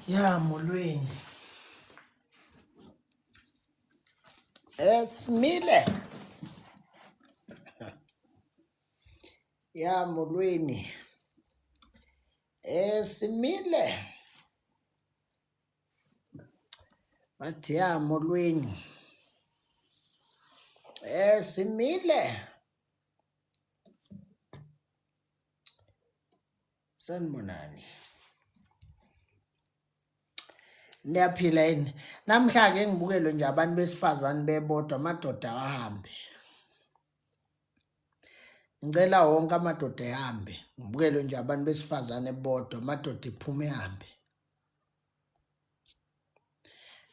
Ya molweni. Simile. Ya molweni. Simile. Bathi ya molweni. Simile. Sanibonani. Niyaphila yini? Namhla ke ngibukelwe nje abantu besifazane bebodwa amadoda ahambe. Ngicela wonke amadoda ehambe. Ngibukelwe nje abantu besifazane bodwa amadoda ephume ehambe.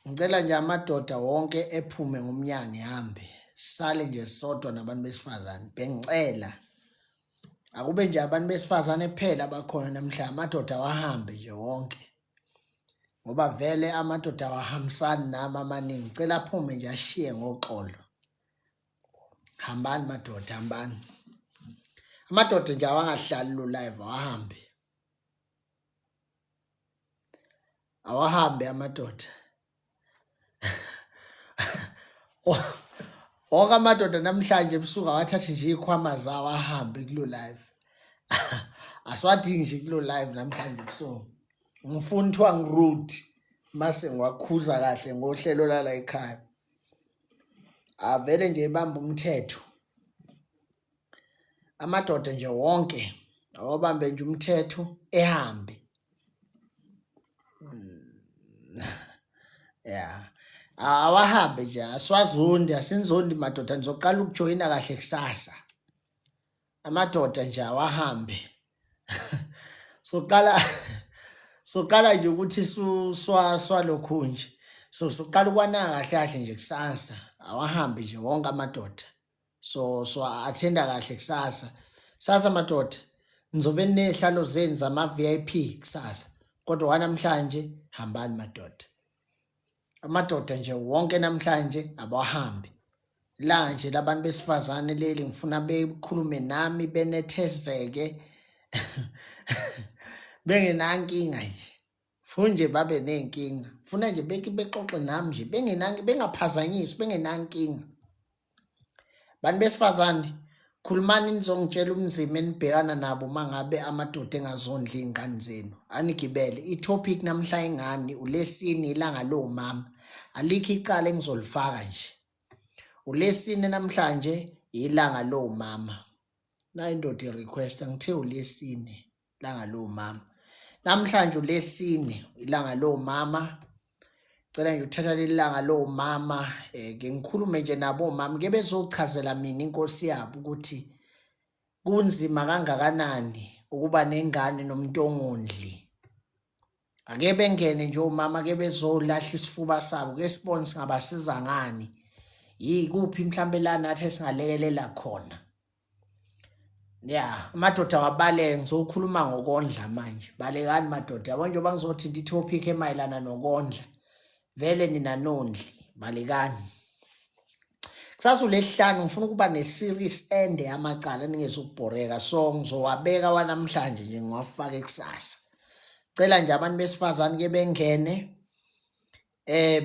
Ngicela nje amadoda wonke ephume ngomnyango ehambe. Sale nje sodwa nabantu besifazane. Bengicela. Akube nje abantu besifazane kuphela abakhona namhla amadoda awahambe nje wonke. Ngoba vele amadoda awahambisani nami amaningi. Ngicela aphume nje ashiye ngoxolo. Hambani madoda, hambani. Amadoda nje awangahlali lo live awahambe. Awahambe amadoda. Wonke amadoda namhlanje ebusuku awathathe nje iy'khwama zawo ahambe kulo live. Asiwadingi nje kulo live namhlanje ebusuku. Ngifuna kuthiwa ngi-rude mase ngiwakhuza kahle ngohlelo lala ekhaya. Avele nje ebambe umthetho. Amadoda nje wonke awabambe nje umthetho ehambe. Yeah. Awahambe nje asiwazondi asinzondi madoda nizoqala ukujoyina kahle kusasa. Amadoda nje awahambe. Soqala soqala nje ukuthi swa swalokhu nje. So soqala ukwanaka kahle kahle nje kusasa. Awahambe nje wonke amadoda. So so attenda kahle kusasa. Kusasa madoda nizobe ninezihlalo zenu zama VIP kusasa. Kodwa wanamhlanje hambani madoda. Amadoda nje wonke namhlanje abahambe. La nje labantu besifazane leli ngifuna bekhulume nami benethezeke bengenankinga nje. Funa nje babe nenkinga. Funa nje bexoxe nami nje bengenankinga bengaphazanyiswa bengenankinga. Bantu besifazane, khulumani nizongitshela ubunzima enibhekana nabo uma ngabe amadoda engazondli iy'ngane zenu. Anigibele. I-topic namhla ingani uLesine ilanga lomama. Alikho icala engizolifaka nje. ULesine namhlanje ilanga lomama. Nayi indoda i-request ngithe uLesine. Ilanga lomama. Namhlanje ulesine ilanga lomama. Cela nje ukuthatha leli langa lomama eh ke ngikhulume nje nabo omama ke bezochazela mina inkosi yabo ukuthi kunzima kangakanani ukuba nengane nomuntu ongondli. Ake bengene nje omama ke bezolahla isifuba sabo ke sibone singabasiza ngani. Yikuphi mhlambe la nathi esingalekelela khona. Ya, amadoda awabaleke ngizokhuluma ngokondla manje. Balekani madoda. Yabo njengoba ngizothinta i-topic emayelana nokondla. Vele nina nondli, balekani. Kusasa uLesihlanu ngifuna ukuba ne-series ende yamacala ningezukubhoreka so ngizowabeka wanamhlanje nje ngiwafake kusasa. Cela nje abantu besifazane ke bengene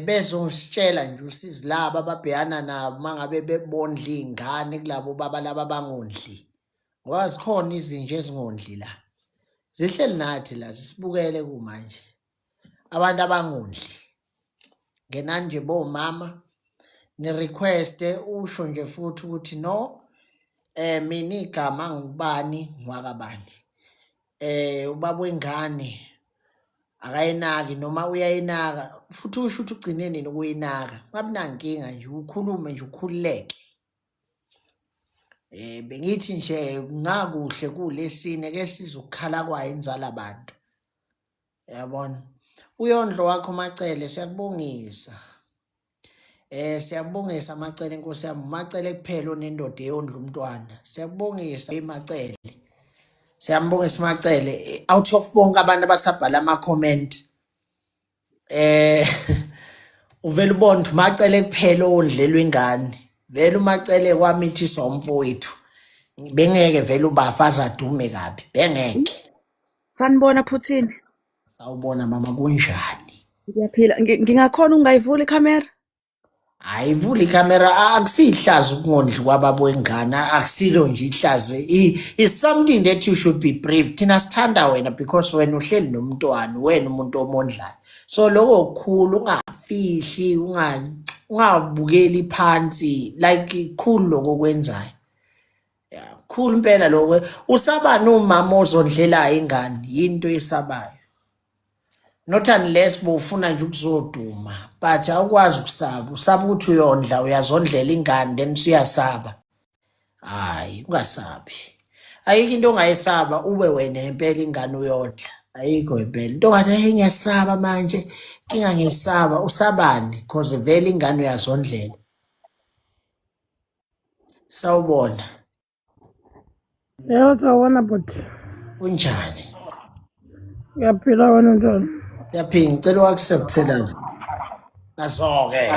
bezositshela nje usizi labo ababhekana nabo mangabe bebondla iy'ngane kulabo baba laba abangondli ngoba zikhona izinja ezingondli la zihleli nathi la zisibukele kumanje abantu abangondli ngenani nje bomama ni-requeste usho nje futhi ukuthi no mina igama ngubani ngwakabani ubaba wengane akayinaki noma uyayinaka futhi usho ukuthi ugcine nini ukuyinaka ungabi nankinga nje ukhulume nje ukhululeke bengithi nje kungakuhle kulesine ke sizokukhala kwayo inzala abantu yabona uyondlo wakho macele siyakubongisa Siyakubongisa Macele Nkosi yami, uMacele kuphela onendoda eyondla umntwana. Siyakubongisa Macele. Siyambongisa Macele out of bonke abantu abasabhala ama comment. Eh uvela ubona ukuthi Macele kuphela owondlelwa ingane. Vele uMacele kwamithiswa umfowethu. Bengeke vele ubafa aze adume kabi. Bengeke. Sanibona Phuthini. Sawubona mama, kunjani? Ngiyaphila. Ngingakhona ukungayivula ikhamera? Hayi, vula ikhamera. Akusihlazo ukungondli kwababa wengane, akusilo nje ihlazo. It's something that you should be brave. Thina sithanda wena because wena uhleli nomntwana, wena umuntu omondlayo. So lokho kukhulu, ungafihli, ungabukeli phansi, like khulu lokho okwenzayo. Yeah, khulu impela lokho. Usabani umama ozondlelayo ingane? Yinto esabayo. Not unless bowufuna nje ukuzoduma, but awukwazi ukusaba. Usaba ukuthi uyondla, uyazondlela ingane, then usuyasaba. Hayi, ungasabi. Ayikho into ongayesaba ube wena impela ingane uyondla. Ayikho impela. Into ongathi hey ngiyasaba manje, inkinga ngiyisaba, usabani? Because vele ingane uyazondlela. Sawubona. Yebo, sawubona bhuti. Kunjani? Ngiyaphila, wena unjani? Siyaphila, ngicela u-accept love. Naso-ke.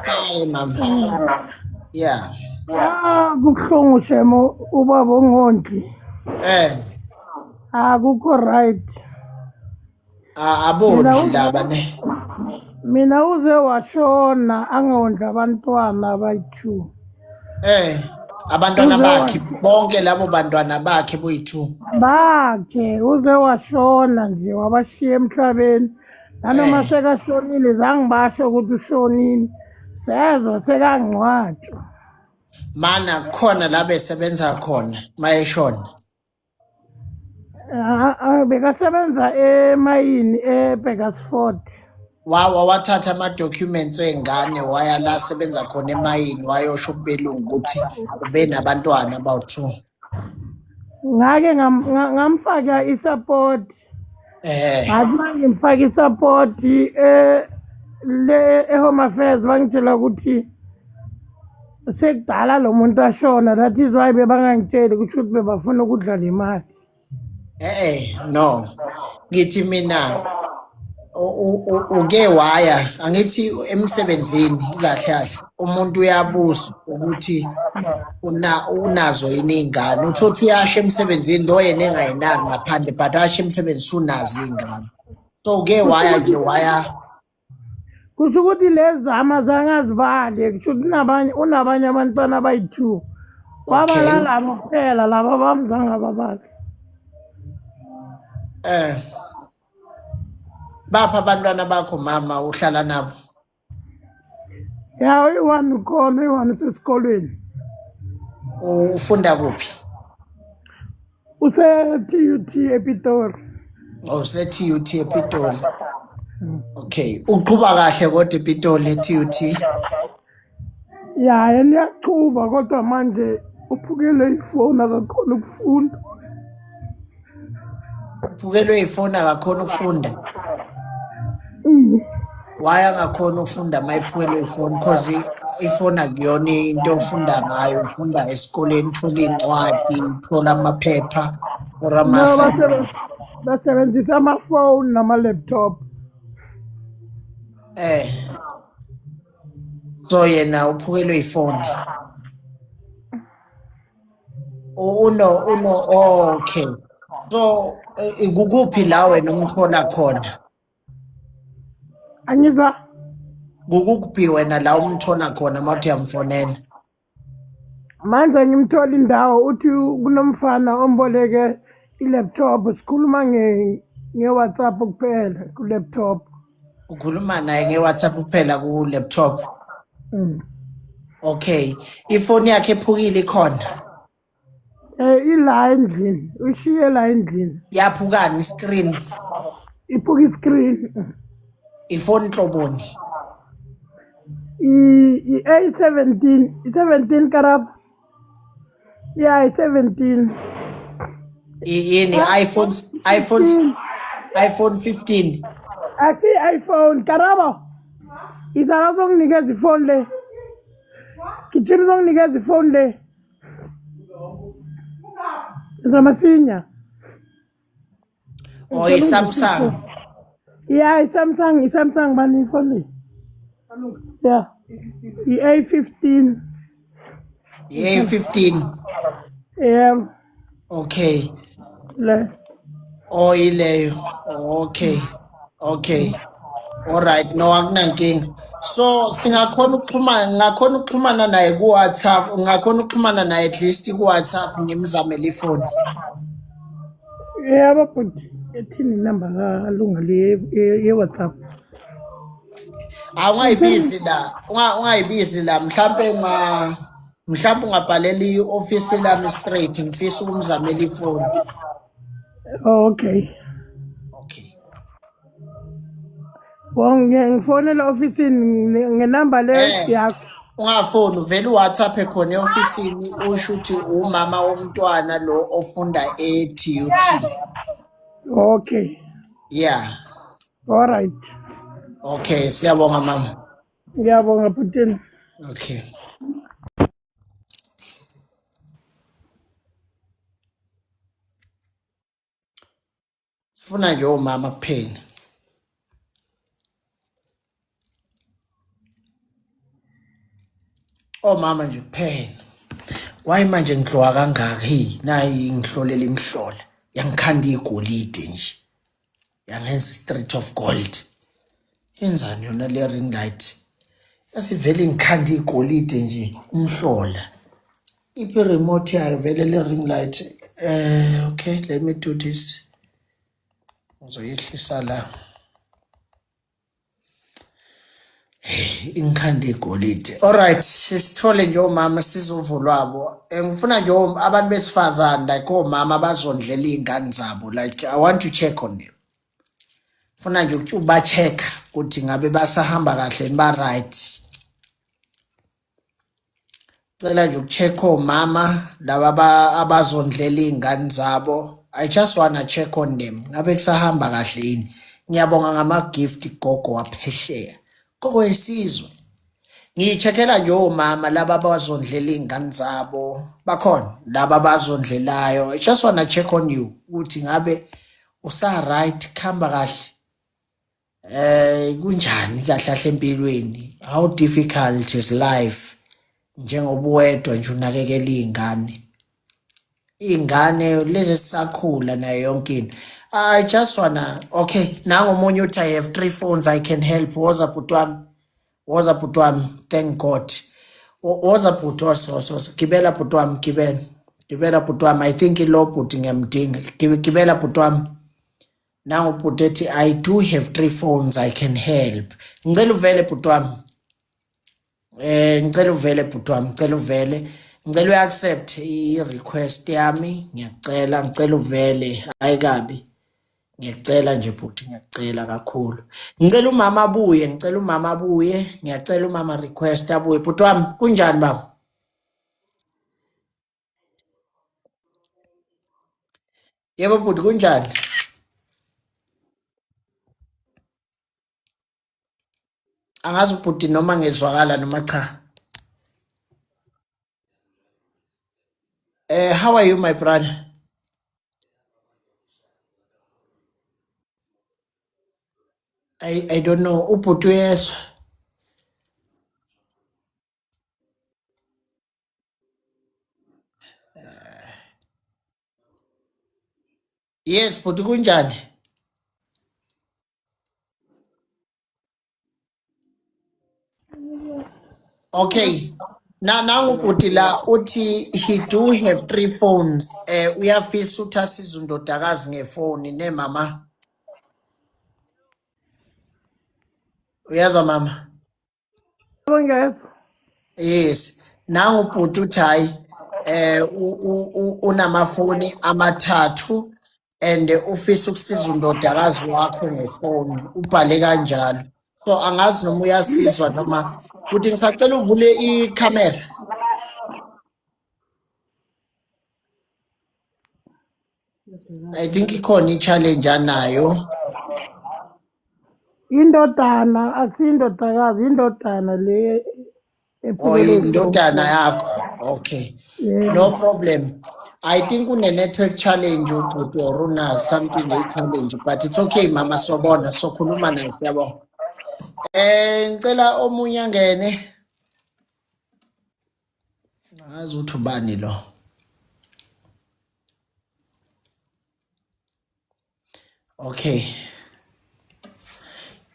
Hayi mama. Yeah. Ah, kubuhlungu shemo ubaba ongondli. Akukho right. Abondli laba ne. Mina uze washona angondla abantwana abayi-2. Abantwana bakhe bonke labo bantwana bakhe boyi-2. Bakhe uze washona nje wabashiya emhlabeni. Nanoma sekashonile zange basho ukuthi ushonile. Sezwa sekangcwatshwa. Mana khona la besebenza khona mayeshona. Bekasebenza emayini eBakersford. Wawa wathatha ama-documents engane waya la asebenza khona emayini, wayosho kubelungu ukuthi ube nabantwana abawu-2. Ngake ngamfaka i-support. Ngathi mangimfaka i-support le e-Home Affairs bangitshela ukuthi sekudala lo muntu ashona, that is why bebangangitsheli, kusho ukuthi bebafuna ukudla le mali. No, ngithi mina uke waya angithi emsebenzini kahle kahle umuntu uyabuza ukuthi unazo yini iy'ngane, uthotha uyasho emsebenzini lo yena engayinaki ngaphandle, but asho emsebenzini unazo iy'ngane, so uke waya nje waya. Kusho ukuthi lezi zama zangazibali, kusho ukuthi unabanye abantwana abayi-2. Wabala labo kuphela, laba bami zangababali. Bapha abantwana bakho mama, uhlala nabo? Ya, uyi-one ukhona, uyi-one usesikolweni. Ufunda kuphi? Use-TUT ePitori. Use-TUT ePitori. Okay, uqhuba kahle kodwa ePitori e-TUT? Ya, yena uyachuba kodwa manje uphukelwe ifoni, akakhona ukufunda. Uphukelwe ifoni akakhona ukufunda? Why angakhona ukufunda uma ephukelwe ifoni? Because ifoni akuyona into ofunda ngayo, ufunda esikoleni, uthola iy'ncwadi, uthola amaphepha or No, ama-assignment. Basebenzisa amafoni nama-laptop. So yena uphukelwe ifoni. Uno uno okay. So kukuphi la wena umthola khona? Angizwa. Kukuphi wena la umthola khona mawuthi uyamfonela? Manje ngimthola indawo, uthi kunomfana omboleke i-laptop, sikhuluma nge-WhatsApp kuphela ku-laptop. Ukhuluma naye nge-WhatsApp kuphela ku-laptop? Okay, ifoni yakhe ephukile ikhona? Ila endlini, ushiye la endlini. Yaphukani screen? Iphuka i-screen. Ifoni nhloboni? I-A17, i-17 karab. Yeah, i-17. Yini iPhone iPhone iPhone 15? Akusi iPhone, Karabo. Izala uzonginikeza ifoni le. Gijima uzonginikeza ifoni le. Zamasinya. Oh, i-Samsung. Yeah, i-Samsung, i-Samsung bani ifoni le? Yeah. I-A15. I-A15. Yeah. Okay. Le. Oh, ileyo. Okay. Okay. Alright, no akunankinga. So singakhona ukuxhumana, ngingakhona ukuxhumana naye ku WhatsApp, ngingakhona ukuxhumana naye at least ku WhatsApp ngimzamele ifoni. Yebo bhuti, ethini inamba kaLunga le ye-WhatsApp? Ah ungayibizi la, ungayibizi la, mhlambe unga mhlambe ungabhalela i-office lami straight, ngifisa ukumzamela ifoni. Oh, okay. Okay. Ngifonela ofisini ngenamba le yakho. Ungafoni uvele uWhatsApp khona e-ofisini usho ukuthi umama womntwana lo ofunda e-TUT. Okay. Yeah. All right. Okay, siyabonga mama. Ngiyabonga bhuti. Okay. Sifuna nje omama kuphela. Omama nje kuphela. Why manje ngihlowa kangaka? Hey, nayi ngihlolela imihlola. Yangikhanda igolide nje. Yangenza street of gold. Yenzani yona le ring light? Yasivele ngikhanda igolide nje umhlola. Iphi remote yayo vele le ring light? Okay, let me do this. Ngizoyehlisa la. Ingikhanda igolide. Alright, sithole nje omama sizovo lwabo. Ngifuna nje abantu besifazane like omama abazondlela iy'ngane zabo, like I want to check on them. Funa nje ukuthi uba-check ukuthi ngabe basahamba kahle, ba right. Cela nje uku-check omama laba abazondlela iy'ngane zabo. I just wanna check on them. Ngabe kusahamba kahle yini? Ngiyabonga ngama-gift gogo waphesheya. Gogo yesizwe. Ngiyi-check-ela nje omama laba abazondlela iy'ngane zabo. Bakhona laba abazondlelayo. I just wanna check on you ukuthi ngabe usa-right, kuhamba kahle. Kunjani kahle kahle empilweni? How difficult is life? Njengoba uwedwa nje unakekela iy'ngane. Iy'ngane lezi esisakhula nayo yonke into. I just wanna, okay, nangu omunye uthi I have 3 phones I can help. Woza bhuti wami. Woza bhuti wami, thank God. Woza bhuti, woza, woza, woza. Gibela bhuti wami, gibela. Gibela bhuti wami, I think lo bhuti ngiyamdinga. Gibela bhuti wami. Nangu bhuti ethi I do have 3 phones I can help. Ngicela uvele bhuti wami. Ngicela uvele bhuti wami, ngicela uvele. Ngicela uya-accept i-request yami, ngiyacela, ngicela uvele, hayi kabi. Ngiyacela nje bhuti, ngiyacela kakhulu. Ngicela umama abuye, ngicela umama abuye, ngiyacela umama request abuye. Bhuti wami, kunjani baba? Yebo bhuti, kunjani? Angazi ubhuti noma ngezwakala noma cha. How are you my brother? I don't know. Ubhuti uyezwa? Yes, bhuti kunjani? Okay. Na nangu bhuti la uthi he do have 3 phones. Uyafisa ukuthi asize undodakazi ngefoni ne mama. Uyezwa mama? Ngiyezwa. Yes. Nangu bhuti uthi hayi unamafoni amathathu and ufisa ukusiza undodakazi wakho ngefoni, ubhale kanjalo. So angazi noma uyasizwa noma ukuthi ngisacela uvule ikhamera. I think ikhona i-challenge anayo. Indodana, akusindodakazi, indodana le Oh, indodana yakho. Okay. Yeah. No problem. I think une network challenge ubhuti or una something a challenge, but it's okay mama, sobona sokhuluma naye, siyabonga. Ngicela omunye angene. Ngazi ukuthi ubani lo. Okay.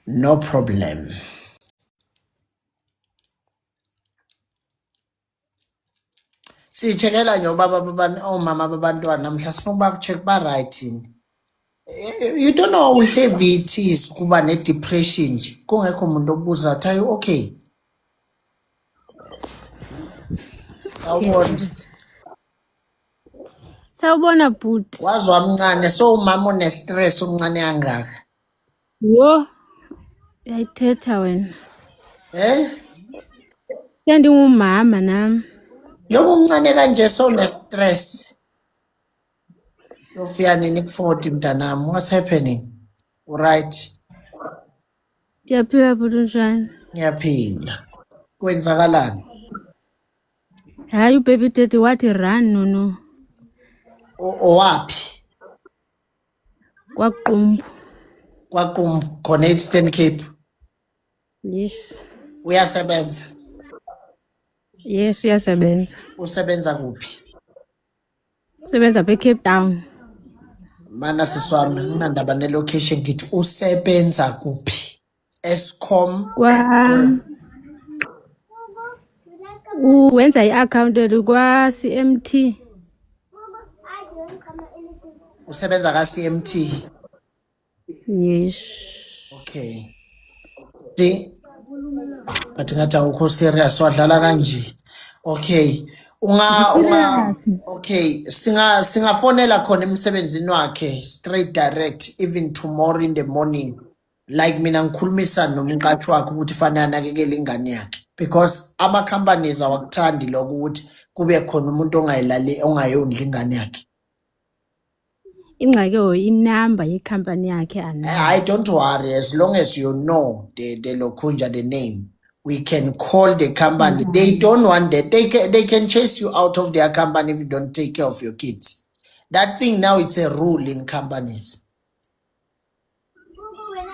No problem. Siyi-check-ela nje obaba omama babantwana namhla, sifuna ukuba-check ba-right yini. You don't know how heavy it is kuba ne-depression nje kungekho muntu obuza athi, "Are you okay?" Awubona. Sawubona, bhuti. Waze wamncane, so umama une-stress omncane kangaka. Yho, uyayithetha wena. Eh? Sendingumama nami. Njengoba umncane kanje so une-stress. Uyofika nini ku-40, mntanami? What's happening? Right? Ndiyaphila, bhuti, unjani? Ngiyaphila. Kwenzakalani? Hayi, ubaby daddy wathi run nono. Owaphi? KwaQumbu. KwaQumbu khona e-Eastern Cape. Yes. Uyasebenza? Yes, uyasebenza. Usebenza kuphi? Usebenza apha eCape Town. Mana, siswami, nginandaba ne-location, ngithi usebenza kuphi? Eskom? Kwa wenza i-accountant kwa-CMT. Usebenza ka-CMT? Yes. Okay. Si but ngathi awukho serious, wadlala kanje. Okay. Unga Serious. Okay, singafonela khona emsebenzini wakhe straight direct, even tomorrow in the morning. Like mina ngikhulumisa nomqashi wakhe ukuthi fanele anakekele ingane yakhe because ama companies awakuthandi lokho ukuthi kube khona umuntu ongayilali, ongayondli ingane yakhe. Ingxaki yo inamba yekhampani yakhe anayo. I don't worry, as long as you know the lokunja, the name, we can call the company. They don't want that. They can chase you out of their company if you don't take care of your kids. That thing now, it's a rule in companies.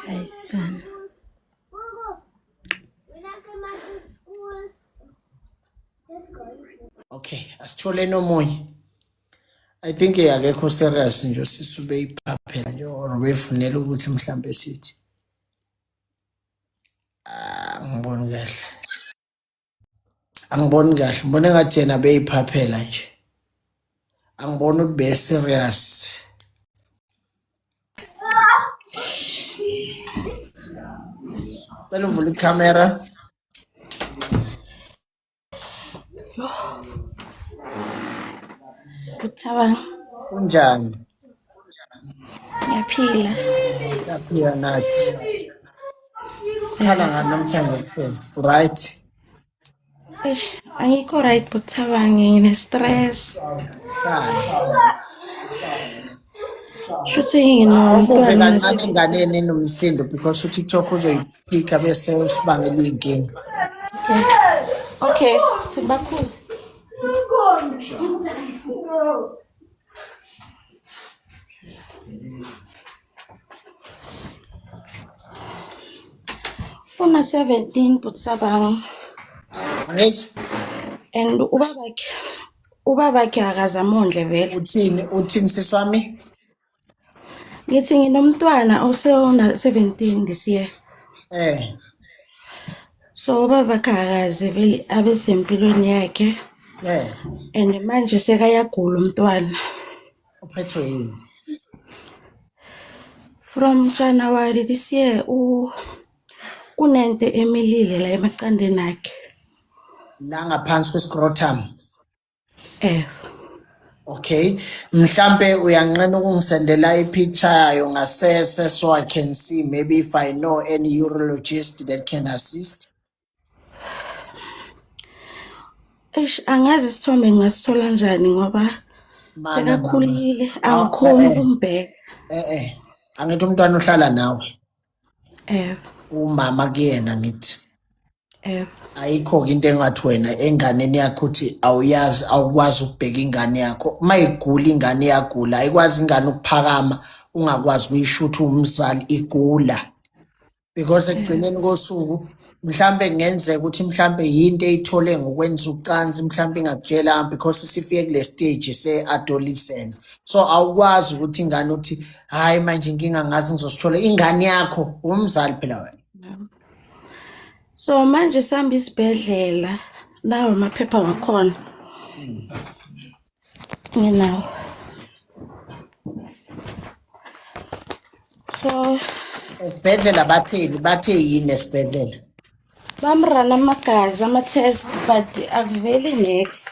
Hayi sana. Okay, asithole nomunye. I think akekho serious nje usisi, ubeyiphaphela nje or befunela ukuthi mhlambe sithi. Ah, ngiboni kahle. Angiboni kahle, ngibona engathi yena beyiphaphela nje. Angiboni ukuthi be serious. Cela uvule ikhamera. Kuthabang. Kunjani? Ngiyaphila. Siyaphila nathi. Khala ngani namhlanje ekuseni? Right? Eish, angikho right, Buthabang, ngine-stress. Kani? Shuthi Awubuve nginomntwana. Kancane enganeni enomsindo because uTikTok uzoyiphika bese usibangela iy'nkinga. Okay, thibakhuze. Una 17, Buthabang. Angithi And ubabakhe akaze amondle vele. Uthini, uthini, sisi wami? Ngithi nginomntwana osewuna 17 this year. So ubabakhe akaze vele abe sempilweni yakhe. And manje sekayagula umntwana. Uphethwe yini? From January this year u kunento emilile la emaqandeni akhe. La ngaphansi kwe-scrotum. Eh. Okay. Mhlambe uyanqena ukungisendela i-picture yayo ngasese so I can see maybe if I know any urologist that can assist. Eish, angazi isithombe ngingasithola kanjani ngoba Mana mama. sekakhulile, Awu, angikhoni ukumbheka. Eh. Angithi umntwana uhlala nawe. Eh. Umama kuyena ngithi. Eh. Ayikho-ke into engathi wena enganeni yakho uthi awuyazi, awukwazi ukubheka ingane yakho. Uma igula ingane iyagula, ayikwazi ingane ukuphakama ungakwazi ukuyishutha umzali igula. Because ekugcineni kosuku mhlambe kungenzeka ukuthi mhlambe yinto eyithole ngokwenza ucansi, mhlambe ingakutshela because sifike kule stage se-adolescent. So awukwazi ukuthi ingane uthi, "Hhayi, manje inkinga ngazi ngizosithola." Ingane yakho, umzali phela wena. So manje sihamba isibhedlela, nawo amaphepha wakhona nginawo. So Esibhedlela batheni, bathe yini esibhedlela? Bamrana amagazi, ama-test, but akuveli nex.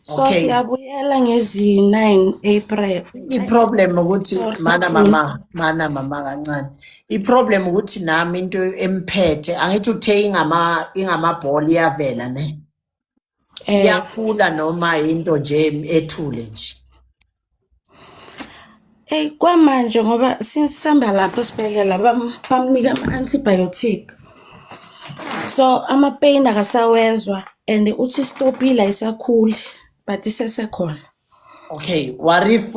So siyabuyela ngezi-9 April. I-problem ukuthi Sorry, mana June. mama, mana mama kancane. I-problem ukuthi nami into emphethe, angithi uthe ingamabhola iyavela ne? Iyakhula noma into nje ethule nje. Ey, kwamanje ngoba since sihamba lapho esibhedlela bamnika ama-antibiotic. So ama-pain akasawezwa and uthi stopile ayisakhuli but isesekhona. Okay, what if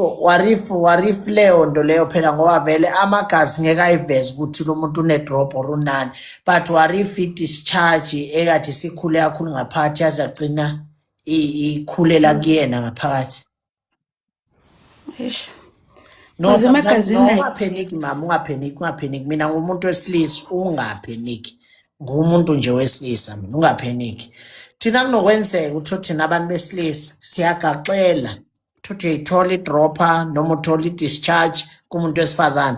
leyo nto leyo phela ngoba vele amagazi ngeke ayiveze ukuthi lo muntu une-drop or unani, but what if i-discharge ekade isikhule kakhulu ngaphakathi yaze yagcina ikhulela kuyena ngaphakathi? Eish. No, Because sometimes, emagazini no, like ungapheniki mama, ungapheniki, ungapheniki. Mina ngumuntu wesilisa, ungapheniki. Ngumuntu nje wesilisa mina, ungapheniki. Thina kunokwenzeka ukuthi thina abantu besilisa siyagaxela. Uthi uyayithola i-dropper noma uthola i-discharge kumuntu wesifazane.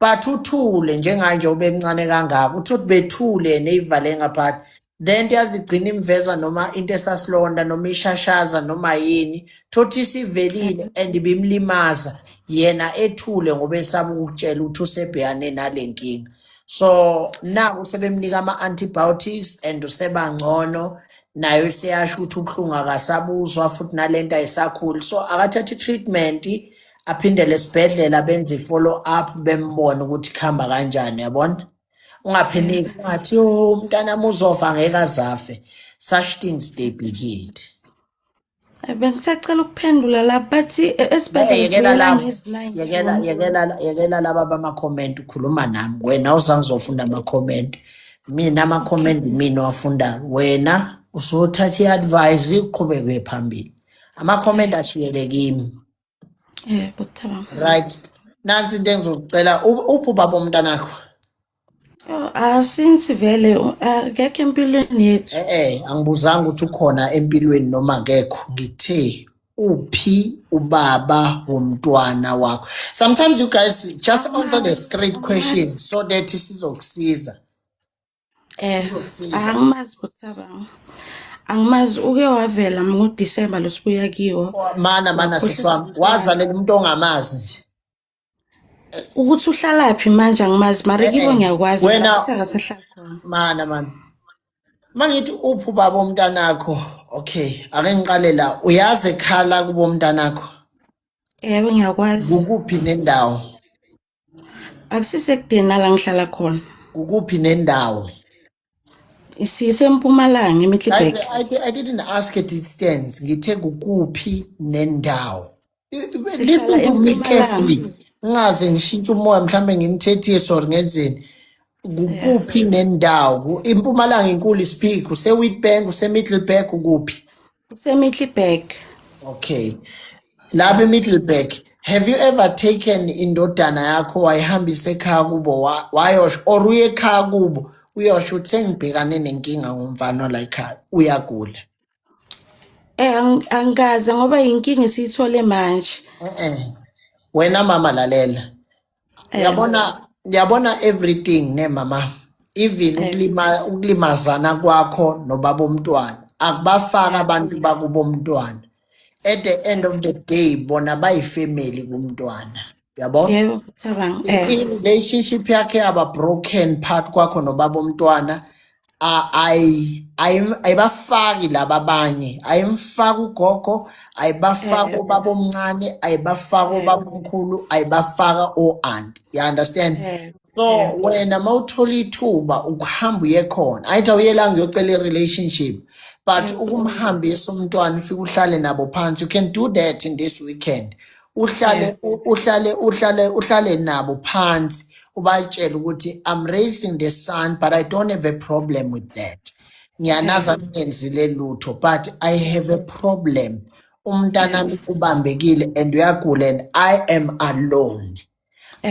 But uthule njenganje ube mncane kangaka, uthi bethule neyivale ngaphakathi. Then yazigcina imveza noma into esasilonda noma ishashaza noma yini, thothi isivelile and ibimlimaza yena ethule ngoba esaba ukukutshela ukuthi usebhekane nale nkinga. So naku sebemnika ama-antibiotics and usebangcono, nayo iseyasho ukuthi ubuhlungu akasabuzwa futhi nalento ayisakhuli. So akathathe i-treatment aphindele esibhedlela benze i-follow up bembone ukuthi kuhamba kanjani, yabona? Ungapheniki, ungathi oh umntanami uzofa ngeke azafe. Such things, they be healed. Bengisacela ukuphendula la, bathi esibhedlela Yekela sibuyela labo. ngezi-9 Yekela, June. yekela, yekela laba bama-comment, ukhuluma nami. Wena uzangizofunda ama-comment. Mina ama-comment mina wafunda. Wena usuthatha i-advice uqhubeke uye phambili. Ama-comment ashiyele kimi. Bhuti. Right. Nansi into engizokucela, uphi ubaba womntanakho? Oh, since vele akekho empilweni yethu. Angibuzanga ukuthi ukhona empilweni noma akekho. Ngithe uphi ubaba womntwana wakho. Sometimes you guys just answer the straight question so that sizokusiza. Sizokusiza. Angimazi bhuti. Angimazi, uke wavela ngoDisemba losibuya kiwo. Mana, mana sisi wami, wazalela umuntu ongamazi nje. Ukuthi uhlalaphi manje angimazi, mara kibo ngiyakwazi, Wena ukuthi akasahlali khona. Mana, mana. Mangithi uphi ubaba womntanakho? Okay, ake ngiqale la. Uyazi ekhala kubo umntanakho? Yebo, ngiyakwazi. Kukuphi nendawo? Akusisekudeni nala ngihlala khona. Kukuphi nendawo? Sisempumalanga, eMiddelburg. I didn't ask a distance. Ngithe kukuphi nendawo. Sihlala Listen to me eMpumalanga. carefully. Ngingaze ngishintshe umoya mhlambe nginithethise or ngenzeni. Kukuphi nendawo? Impumalanga inkulu, speak. Use-Witbank, use-Middelburg, ukuphi? Use-Middelburg. Okay. Lapha eMiddelburg, have you ever taken indodana yakho wayihambisa ekhaya kubo wayosho or uye ekhaya kubo uyosho ukuthi sengibhekane nenkinga ngomfana la ekhaya uyagula? Angikaze ngoba inkinga esiyithole manje. Wena mama lalela. Uyabona everything ne mama. Even ukulimazana kwakho nobaba omntwana akubafaka abantu bakubo omntwana. At the end of the day bona bayifamily kumntwana. Yabo? Yebo, Thabang. I-relationship yakhe aba broken part kwakho nobaba omntwana ayibafaki laba abanye, ayimfaki ugogo, ayibafaki ubaba omncane, ayibafaki ubaba omkhulu, ayibafaka o-auntie. You understand? So wena mawuthola ithuba ukuhamba uye khona, ayithi awuyelanga uyocela i-relationship, but ukumhambisa umntwana ufike uhlale nabo phansi. You can do that in this weekend. Uhlale nabo phansi, ubatshele ukuthi I'm raising the son but I don't have a problem with that. Ngiyanaza ngenzile lutho but I have a problem. Umntanami ubambekile and uyagula and I am alone.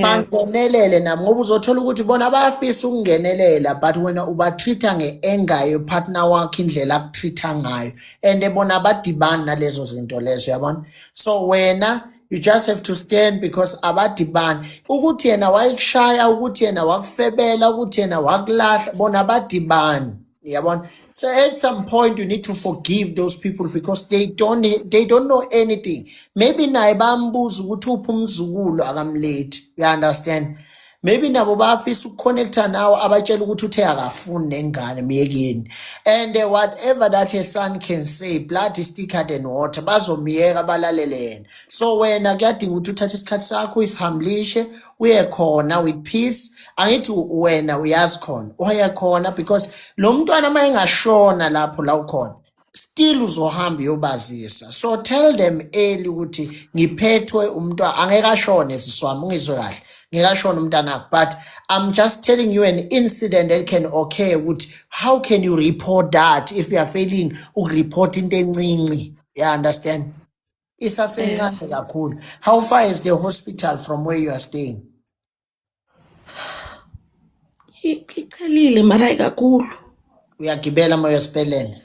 Bangenelele nabo, ngoba uzothola ukuthi bona bayafisa ukungenelela, but wena uba-treat-a nge-anger yo-partner wakho, indlela aku-treat-a ngayo, and bona abadibani nalezo zinto lezo, yabona. So wena you just have to stand, because abadibani ukuthi yena wayekushaya, ukuthi yena wakufebela, ukuthi yena wakulahla, bona abadibani, yabona. So at some point you need to forgive those people, because they don't know anything. Maybe naye bambuza ukuthi uphi umzukulu, akamlethi, you understand? Maybe nabo bayafisa uku-connecta nawe, abatshela ukuthi uthe akafuni nengane, myekeni. And whatever that her son can say, blood is thicker than water, bazomyeka balalele yena. So wena kuyadinga ukuthi uthathe isikhathi sakho, uyisihamblishe, uye khona with peace. Angithi wena uyazi khona, uye khona, because lo mntwana uma engashona lapho la ukhona, still uzohamba uyobazisa. So tell them early ukuthi ngiphethwe umntwana, angeke ashone sisi wami, ungizwe kahle, ngeke ashone umntanakho, but I'm just telling you an incident that can occur, ukuthi how can you report that if you are failing uku-report into encinci, you understand? Isasencane kakhulu. How far is the hospital from where you are staying? Ichelile mara hayi kakhulu. Uyagibela uma uyosibhedlela?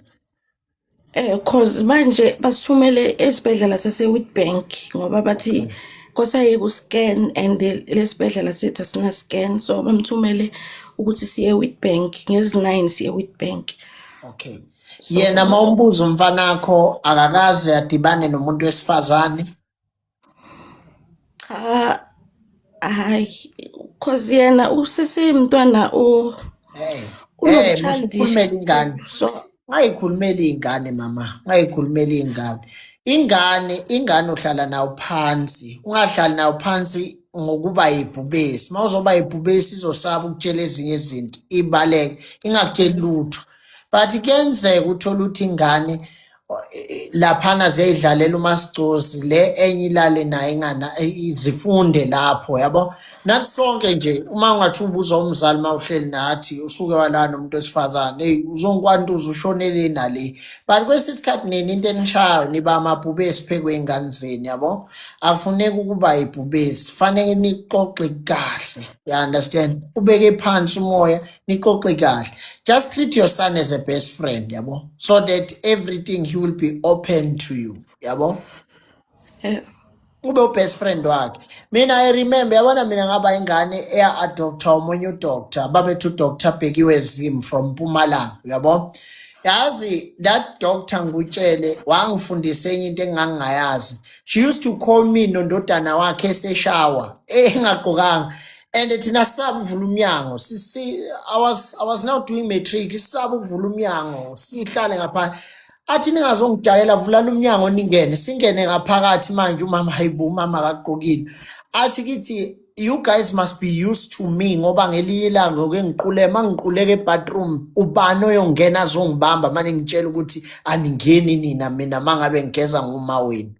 Cause manje basithumele esibhedlela sase-Witbank ngoba bathi kosaye ku-scan, and lesibhedlela sethu asina scan, so bamthumele ukuthi siye e-Witbank ngezi-9, siye e-Witbank. Okay. Yena uma umbuza umfanakho, akakaze adibane nomuntu wesifazane? Cha, hayi, cause yena usesemntwana o Hey, unobu-childish musukhulumela ingane. kakhulu, so Ungayikhulumeli ingane mama, ungayikhulumeli ingane. Ingane uhlala nayo phansi. Ungahlali nayo phansi ngokuba yibhubesi. Mawuzoba yibhubesi izosaba ukutshela ezinye izinto, ibaleke, ingakutsheli lutho. But kuyenzeka uthole ukuthi ingane laphana ziyayidlalela uMasicosi, le enye ilale naye ingana, zifunde lapho, yabo. Nathi sonke nje, uma ungathi ubuza umzali, uma uhleli nathi, usuke walala nomuntu wesifazane, hey, uzonkwantuza ushonele nale. But kwesinye isikhathi nini into enishayo, niba amabhubesi phezu kwey'ngane zenu, yabo. Afuneki ukuba ibhubesi, faneke nixoxe kahle, you understand? Ubeke phansi umoya, nixoxe kahle. Just treat your son as a best friend, yabo, so that everything he will be open to you, yabo. Ube u-best friend wakhe. Mina I remember, yabona, mina ngaba ingane eya-adopta omunye u-doctor, babethu uDr Bhekiwe Zim from Mpumalanga, uyabo. Yazi that doctor, ngikutshele, wangifundisa enye into engangingayazi. She used to call me nondodana wakhe eseshawa engagqokanga, and thina sisaba ukuvula umnyango. I was now doing matric, sisaba ukuvula umnyango, sihlale ngaphandle. Athi, "Ningazongidayela, vulani umnyango ningene." Singene ngaphakathi manje, umama, hayibo, umama akagqokile. Athi kithi, "You guys must be used to me, ngoba ngelinye ilanga oke ngiqule, mangiquleka e-bathroom, ubani oyongena azongibamba manje ngitshela ukuthi aningeni nina mina mangabe ngigeza nguma wenu?"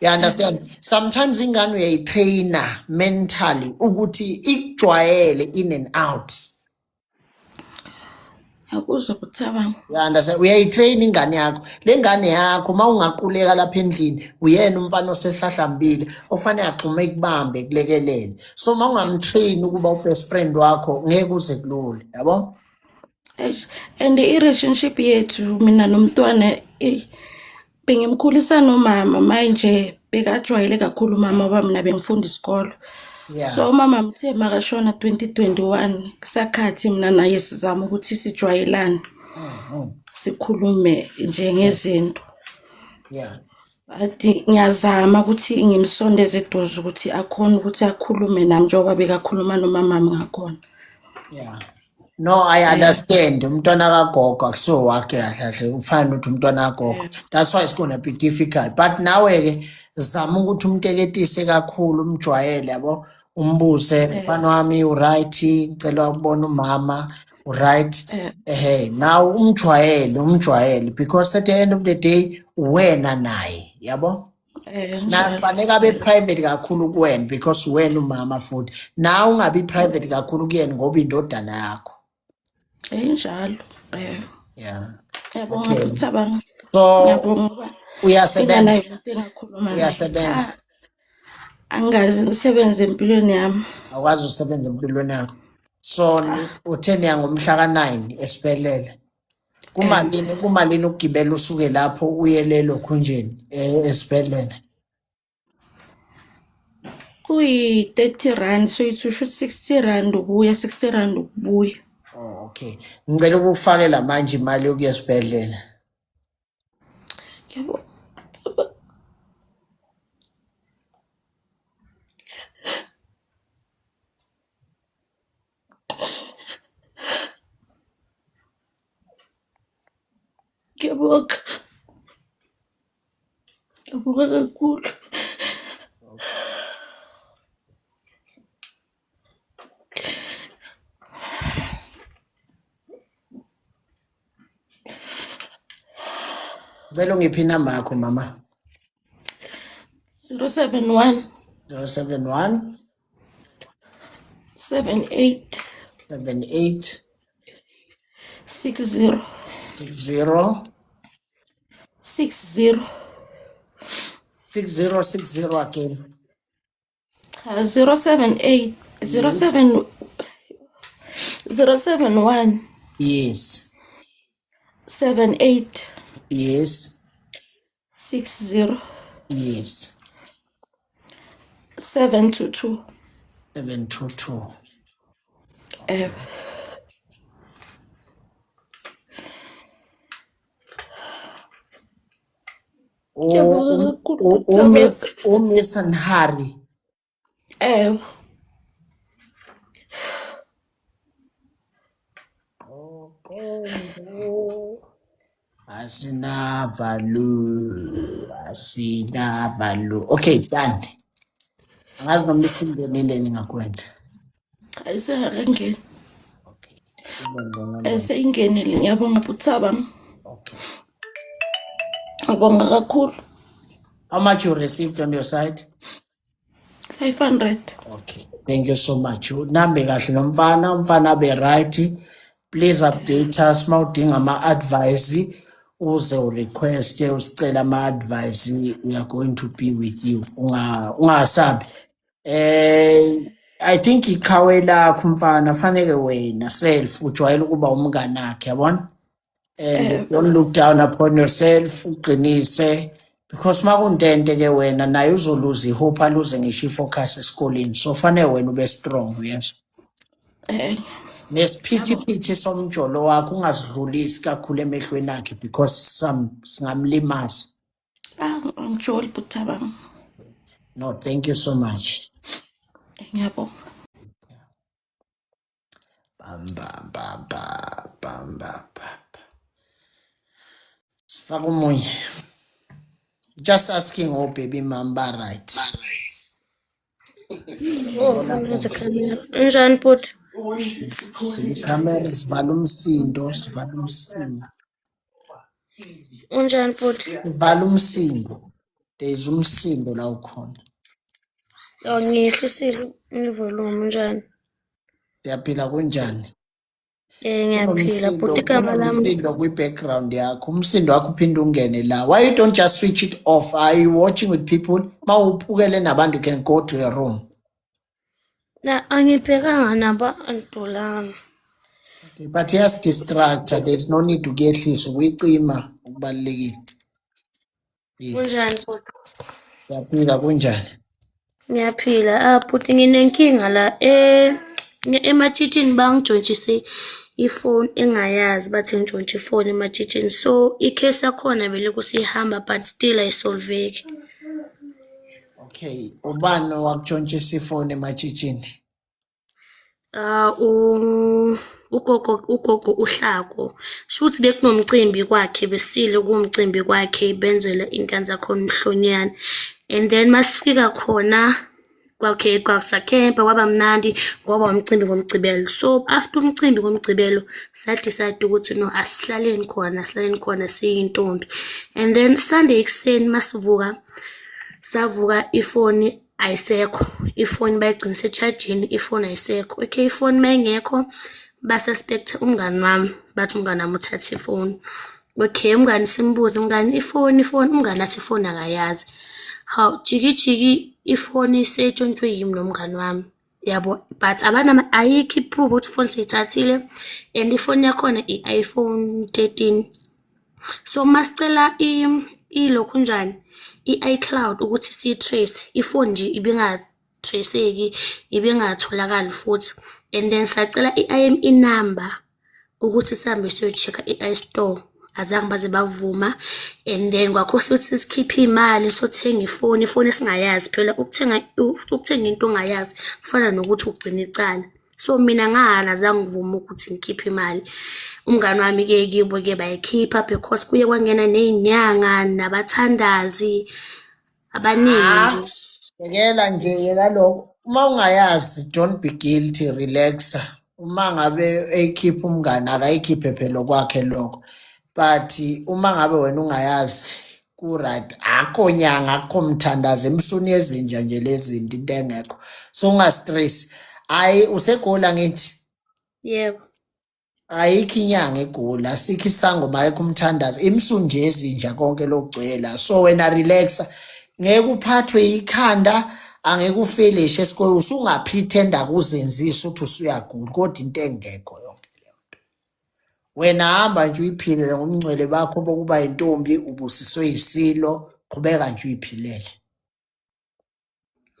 You understand? Sometimes ingane uyayi-traina mentally ukuthi ikujwayele in and out. Ngiyakuzwa Buthabang. You understand? Uyayi-train ingane yakho. Le ngane yakho, uma ungaquleka lapha endlini, uyena umfana osehlahlambile ofanele agxume ekubambe, kulekelele. So uma ungam-train ukuba u-best friend wakho, ngeke uze kulule, yabo? Eish, and i-relationship yethu mina nomntwana, bengimkhulisa nomama, manje bekajwayele kakhulu umama ngoba mina bengifunda isikolo. So umama mthe makashona 2021, kusakhathi mina naye sizama ukuthi sijwayelane, sikhulume nje ngezinto. But ngiyazama ukuthi ngimsondeze eduze ukuthi akhone ukuthi akhulume nami njengoba bekakhuluma nomamami ngakhona. Yeah. No, I understand. Umntwana kagogo akusiwo wakhe kahle kahle. Ufana ukuthi umntwana kagogo. That's why it's gonna be difficult. But nawe ke zama ukuthi umteketise kakhulu, umjwayele, yabo. Umbuze, "Mfana wami, u-right? Ngicela ukubona umama, u-right?" Ehe, now umjwayele, umjwayele, because at the end of the day wena naye, yabo? Na Njalo. Fanele abe private kakhulu kuwena because wena umama, futhi nawe ungabi private kakhulu kuyena ngoba indodana yakho. Njalo. Ngiyabonga, Angikaze ngisebenze empilweni yami. Awukwazi usebenza empilweni yakho. So Cha. uthe niya ngomhla ka-9 esibhedlela. Kumalini ukugibela usuke lapho uye lelo khunjeni esibhedlela? Kuyi-30 rand, so it's usho 60 rand ukuya, 60 rand ukubuya. Oh, okay. Ngicela ukukufakela manje imali yokuya esibhedlela. Ngiyabonga. Ngiyabonga. Ngiyabonga kakhulu. Ngicela ungiphe inamba yakho mama. 071 071 78 78 60 0 60 60 60 again. Cha, 078 Yes. 07 071 Yes. 78 Yes. 60 Yes. 722. 722. Ewe. Ngiyabonga kakhulu Umiss Thabang. uMiss Nhari. Ewe. Asinavalu, asinavalu. Okay, done. Angazi noma isingenile ningakwenza. Cha, isengakangeni. Okay. Izongena manje. Seyingenile. Ngiyabonga Thabang. Okay. Ngiyabonga kakhulu. How much you received on your side? 500. Okay. Thank you so much. Unambe kahle nomfana, umfana abe right. Please update us mawudinga ama-advice, uze urequest usicela ama-advice, we are going to be with you. Ungasabi. I think iqhawe lakho mfana fanele wena self ujwayele ukuba umngane wakhe, yabona? And don't look down upon yourself, uqinise, because makuntente ke wena naye uzoluza ihope, aluze ngisho ifocus esikoleni, so fanele wena ube strong, yes. Nesiphithiphithi somjolo wakho ungasidlulisi kakhulu emehlweni akhe, because singamlimaza. Angijoli Thabang. No, thank you so much. Ngiyabonga. Bam bam bam bam bam bam bam. Sifaka omunye. Just asking, oh baby mamba, right? Oh, ngenza camera. Unjani bhuti? Ikhamera sivala umsindo, sivala umsindo. Unjani bhuti? Sivala umsindo. There is umsindo la ukhona. Oh, ngiyehlisile ivolume. Unjani? Siyaphila, kunjani? Ngiyaphila bhuti, igama lami. Umsindo kwi-background yakho. Umsindo wakho uphinde ungene la. Why you don't just switch it off? Are you watching with people? Mawuphukele nabantu, you can go to a room. Na angibhekanga nabantu lana. Okay, but yes, distractor. There's no need to kuyehlisa, ukuyicima okubalulekile. Yes. Unjani bhuti? Siyaphila, kunjani? Ngiyaphila. Ah bhuti, nginenkinga la ematshitshini bangijontshise ifoni engayazi, bathi ngintshontshe ifoni ematshitshini. So ikhesi yakhona belokhu sihamba but still ayisolveki. Okay, ubani owakutshontshisa ifoni ematshitshini? Ah, ugogo uHlako. Shuthi bekunomcimbi kwakhe, besile kumcimbi kwakhe, benzela inkanzi yakhona umhlonyane. And then masifika khona kwakhe kwasakhempa, kwaba mnandi ngoba umcimbi ngoMgcibelo. So after umcimbi ngoMgcibelo sa-decide ukuthi no, asihlaleni khona, asihlaleni khona siyintombi. And then Sunday ekuseni masivuka, savuka ifoni ayisekho. Ifoni bayigcina iseshajini, ifoni ayisekho. Okay, ifoni mayingekho basuspect umngani wami, bathi umngani wami uthathe ifoni. Okay, umngani simbuze, umngani ifoni, ifoni, umngani athi ifoni akayazi. Hawu, jiki jiki. Ifoni seyitshontshwe yimi nomngani wami, yabo, but ayikho i-proof ukuthi ifoni siyithathile and ifoni yakhona i-iPhone 13. So masicela ilokhunjani, i-iCloud ukuthi siyi-trace, ifoni nje ibinga-trace-eki, ibingatholakali futhi. And then sacela i-IME number ukuthi sihambe siyo-check-a e-iStore, azange baze bavuma. And then kwakhosa ukuthi sikhiphe iy'mali sothenga ifoni, ifoni esingayazi phela. Ukuthenga into ongayazi kufana nokuthi ugcina icala. So mina ngala, azange ngivume ukuthi ngikhiphe imali. Umngani wami-ke kibo-ke bayikhipha because kuye kwangena ney'nyanga nabathandazi abaningi nje. Yekela nje, yeka lokho. Uma ungayazi, don't be guilty, relax. Uma ngabe eyikhipha umngani, akayikhiphe phela, okwakhe lokho. But uma ngabe wena ungayazi, ku-right. Akho nyanga, akho mthandazo, emsuni yezinja nje lezi zinto, into engekho. So unga-stress. Hayi, useGoli ngithi? Yebo. Ayikho inyanga eGoli, asikho isangoma, ayikho umthandazo, imsuni nje yezinja konke lokugcwela. So wena relaxa, ngeke uphathwe ikhanda, angeke ufelishe esikoleni, usungapretenda kuzenzisa ukuthi usuyagula, kodwa into engekho yonke leyo nto. Wena hamba nje uyiphilele ngomngcwele bakho bokuba intombi, ubusiswe yisilo, qhubeka nje uyiphilele.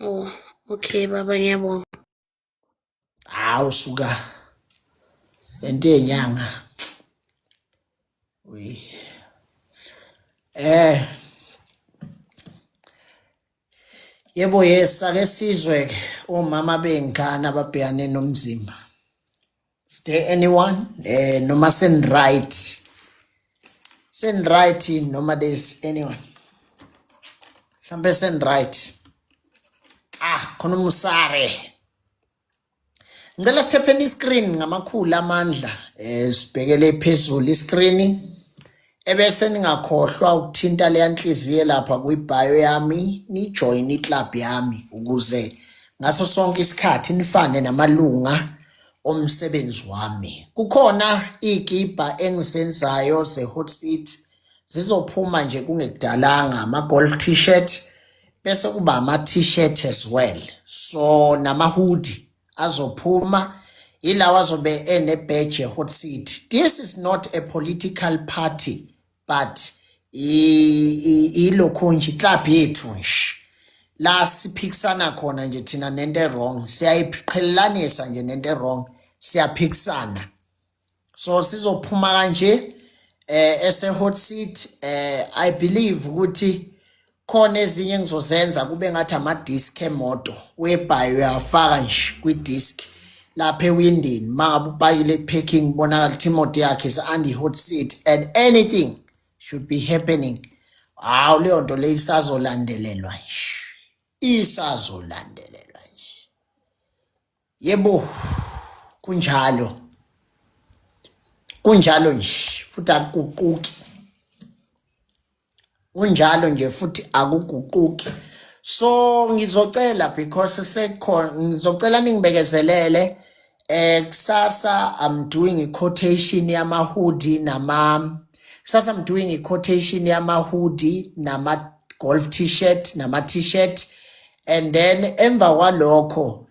Oh, okay baba, ngiyabonga. Hawu suka. Lento yenyanga. Uyi. Yebo, yes, ake sizwe ke omama bengane ababhekane nomzimba. Is there anyone noma send right? Send right noma there's anyone? Mhlambe send right. Ah, khona umusare. Ngicela sithapheni iscreen ngamakhulu amandla, sibhekele phezulu iscreen, ebese ningakhohlwa ukuthinta leya nhliziyo lapha kwi-bio yami, ni-join i-club yami ukuze ngaso sonke isikhathi nifane namalunga omsebenzi wami. Kukhona iy'kibha engisenzayo ze-hot seat, zizophuma nje kungekudalanga, ama-golf t-shirt, bese kuba ama-t-shirt as well, so nama-hoodie azophuma, ilawa azobe ene-badge ye-hot seat. This is not a political party, but ilokhu nje club yethu nje la siphikisana khona nje thina nento e-wrong, siyayiqhelelanisa nje nento e-wrong, siyaphikisana. So sizophuma kanje ese hot seat. I believe ukuthi khona ezinye engizozenza kube ngathi ama disc emoto, whereby uyafaka nje kwi disc lapha ewindini, mangabe upakile parking, kubonakala ukuthi imoto yakhe is under hot seat and anything should be happening, hawu, leyo nto leyo isazolandelelwa nje, isazolandelelwa nje. Yebo, kunjalo, kunjalo nje futhi akuguquki, kunjalo nje futhi akuguquki. So ngizocela, because sekhona, ngizocela ningibekezelele. Kusasa I'm doing a quotation yama hoodie nama, kusasa I'm doing a quotation yama hoodie nama golf t-shirt nama t-shirt, and then emva kwalokho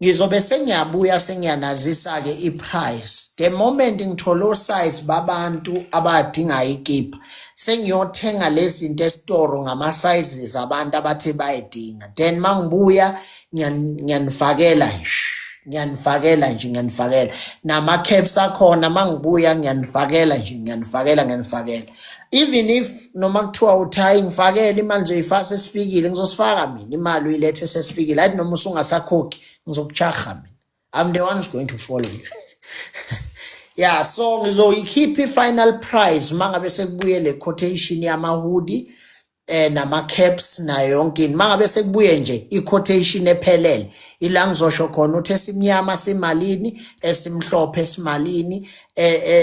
ngizobe sengiyabuya sengiyanazisa ke i-price. The moment ngithola o-size babantu abadinga ikipa, sengiyothenga lezi zinto esitoro ngama-sizes abantu abathe bayidinga, then mangibuya ngiyanifakela nje, ngiyanifakela nje, ngiyanifakela nama-caps akhona. Mangibuya ngiyanifakela nje, ngiyanifakela, ngiyanifakela. Even if noma kuthiwa uthi hayi, ngifakele imali, ngizoyifaka sesifikile, ngizosifaka mina imali, uyilethe sesifikile. Hayi, noma usungasakhokhi, ngizokuchaha mina. I'm the one who's going to follow you. Yeah, so ngizoyikhipha i-final price mangabe sekubuye le quotation yama-hoodie nama caps nayo yonke into. Mangabe sekubuye nje i-quotation ephelele, ila ngizosho khona ukuthi esimnyama simalini, esimhlophe simalini,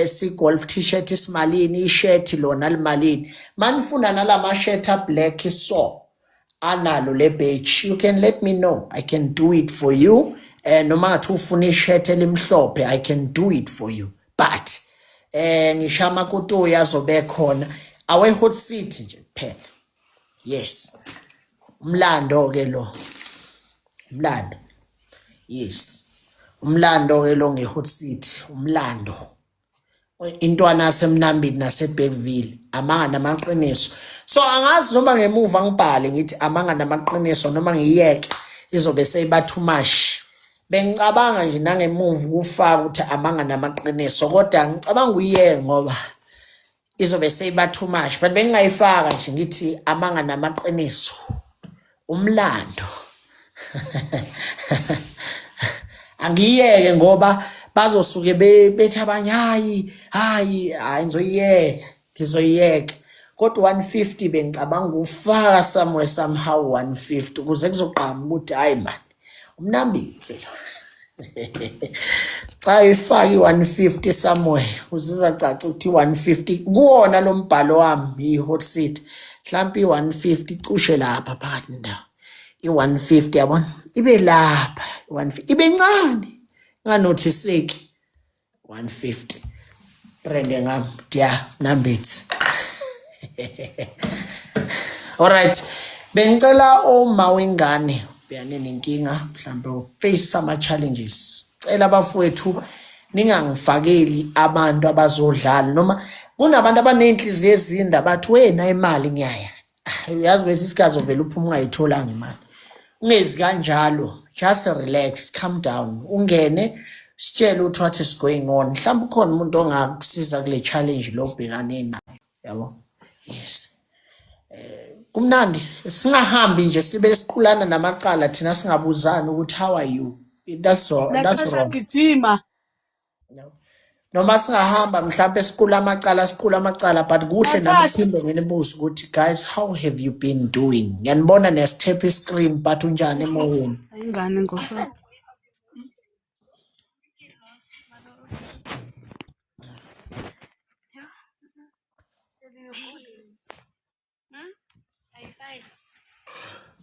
si golf t-shirt simalini, i-shirt lona limalini. Manifuna nalama shirt a black, so analo le badge, you can let me know, I can do it for you. Noma ngathi ufuna i-shirt elimhlophe, I can do it for you. But ngisho amakotoyi azobe khona awe hot seat nje kuphela. Yes, umlando ke lo. Umlando. Yes. Umlando ke lo nge-Hot City, umlando. Intwana yaseMnambini naseBergville, amanga namaqiniso. So angazi noma ngemuva ngibhale ngithi amanga namaqiniso noma ngiyeke izobe seyiba too much. Bengicabanga nje nangemuva ukufaka ukuthi amanga namaqiniso kodwa ngicabanga uyeke ngoba izobe seyiba too much but bengingayifaka nje ngithi amanga namaqiniso umlando angiyeke ngoba bazosuke bethi abanye hayi hayi hayi ngizoyiyeka ngizoyiyeka kodwa 150 bengicabanga ukufaka somewhere somehow 150 ukuze kuzogqama ukuthi hayi man umnambitsi lo cha ifake i-150 somewhere uzizacaca ukuthi i-150 kuwona lo mbhalo wami i-hot seat mhlawumpe i-150 icushe lapha phakathi nendawo i-150 yabona ibe lapha i-150 ibe ncane inganothiseki 150 brende ngam dia nambithi alright bengicela oma wengane ubhekane nenkinga mhlawumbe uface ama challenges cela abafowethu ningangifakeli abantu abazodlala noma kunabantu abaney'nhliziyo ezinde abathi wena imali ngiyaya Ah, uyazi kwesinye isikhathi uvele uphume ungayitholanga imali ungezi kanjalo just relax calm down ungene sitshele ukuthi what is going on mhlawumbe ukhona umuntu ongakusiza kule challenge lo obhekane nayo yabo yes kumnandi singahambi nje sibe siqulana namacala thina singabuzani ukuthi how are you that's wrong, that's Natasha wrong gijima. No. Noma singahamba mhlampe siqula amacala siqula amacala but kuhle nami Natasha. phinde nginibuze ukuthi guys how have you been doing ngiyanibona nesithepha iscreen but unjani emoyeni Ingane nkosi.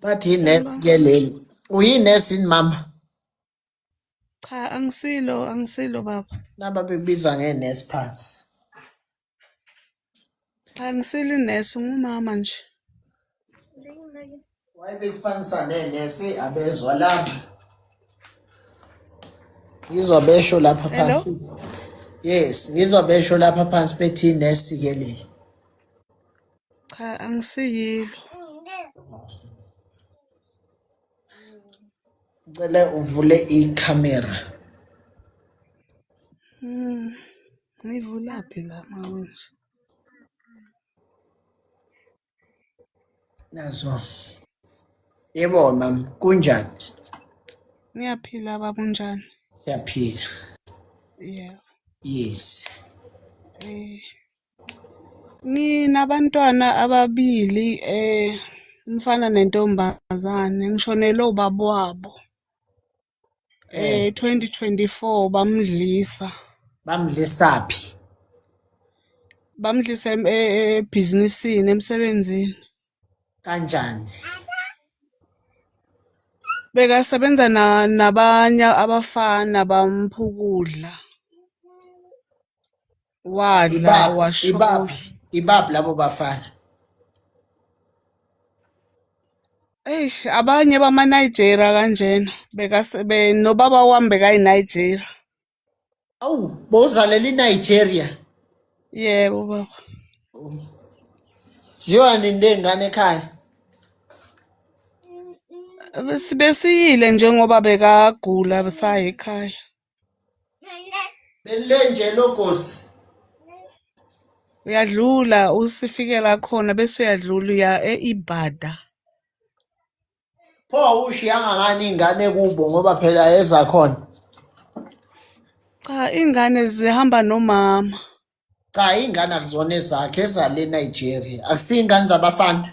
Bathi yinesi ke leli uyinesi yini mama Cha angisilo angisilo baba. naba bekubiza ngenesi phansi Cha angisilo inesi ngumama nje. Wayebekufanisa nenesi abezwa lapha ngizwa besho lapha Hello? phansi yes ngizwa besho lapha phansi bethi inesi ke leli Cha angisiyilo. ngicela uvule ikhamera Ngivulaphi la mawunje? nazo yebo mam kunjani Ngiyaphila baba unjani? siyaphila Yeah. yes Eh nginabantwana ababili umfana nentombazane ngishonelwe ubaba wabo. 2024 bamdlisa. Bamdlisaphi? Bamdlisa ebhizinisini emsebenzini. Kanjani? Bekasebenza nabanye abafana bampha ukudla. Wadla Ibaphi washona. ibaphi ibaphi labo bafana? Eish abanye bama Nigeria kanjena bekase nobaba wami bekayi Nigeria. Awu bozalela iNigeria. Yebo baba. Ziwa nini lengane ekhaya? Besiyile njengoba bekagula saya ekhaya. Belenje logosi. Uyadlula usifikela khona bese uyadlula uya eIbada. Pho awushiyanga ngani ingane kubo ngoba phela ezakhona. Cha ingane zihamba nomama. Cha ingane akuzona ezakhe ezale Nigeria. Akusingane zabafana.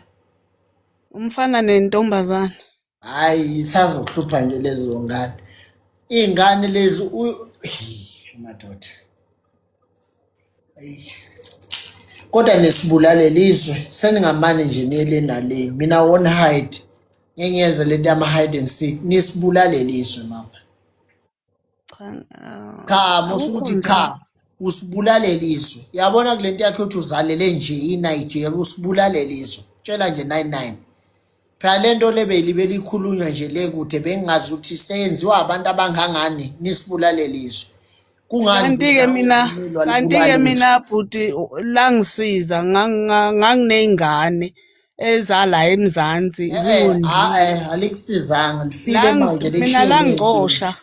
Umfana nentombazana. Hayi isazokuhlupha nje lezo ngane. Ingane lezi madoda. Kodwa nesibulale lizwe seningamane nje niyele nale. Mina won't hide. Ngeke ngiyenze lento yama hide and seek. Nisibulale lizwe mama. Cha Cha akukho musukuthi njalo. cha usibulale lizwe. Yabona kulento yakhe uthi uzalele nje iNigeria usibulale lizwe. Tshela nje 99. Phela lento le belibe likhulunywa nje le kude, bengingazi ukuthi seyenziwa abantu abangangani nisibulalele izwe. Kungani Kanti-ke mina, kumele kanti-ke libulale mina bhuti langisiza nganginey'ngane ezala eMzansi Eh, zingondlile. eh, alikusizanga lifile Lang manje mina likushiye ney'nkinga. langicosha,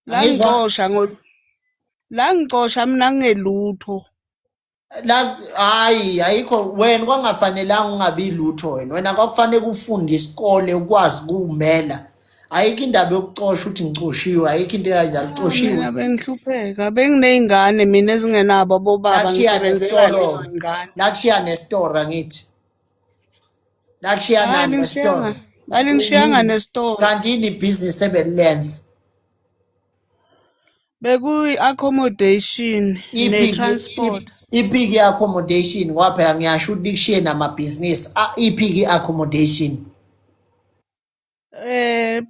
Angizwa langicosha ngo langicosha mina ngingelutho. La, hayi, ayikho wena, kwangafanelanga ungabi lutho wena. Wena kwakufanele ufunde isikole ukwazi ukuwumela. Ayikho indaba yokucosha uthi ngicoshiwe, ayikho into ekanjalo, Ah, ucoshiwe. mina bengihlupheka, benginey'ngane mina ezingenabo abobaba, Lakushiya ngisebenzela lezo nesitoro, y'ngane. lakushiya nesitoro angithi. Lakushiya Hayi, nani nesitoro. alingishiyanga, alingishiyanga nesitoro. Kanti yini ibhizinisi ebelilenza? Bekuyi-accommodation Iphi ne-transport. iphi i-accommodation, ngoba phela ngiyasho ukuthi likushiye namabhizinisi. Ah, iphi i-accommodation?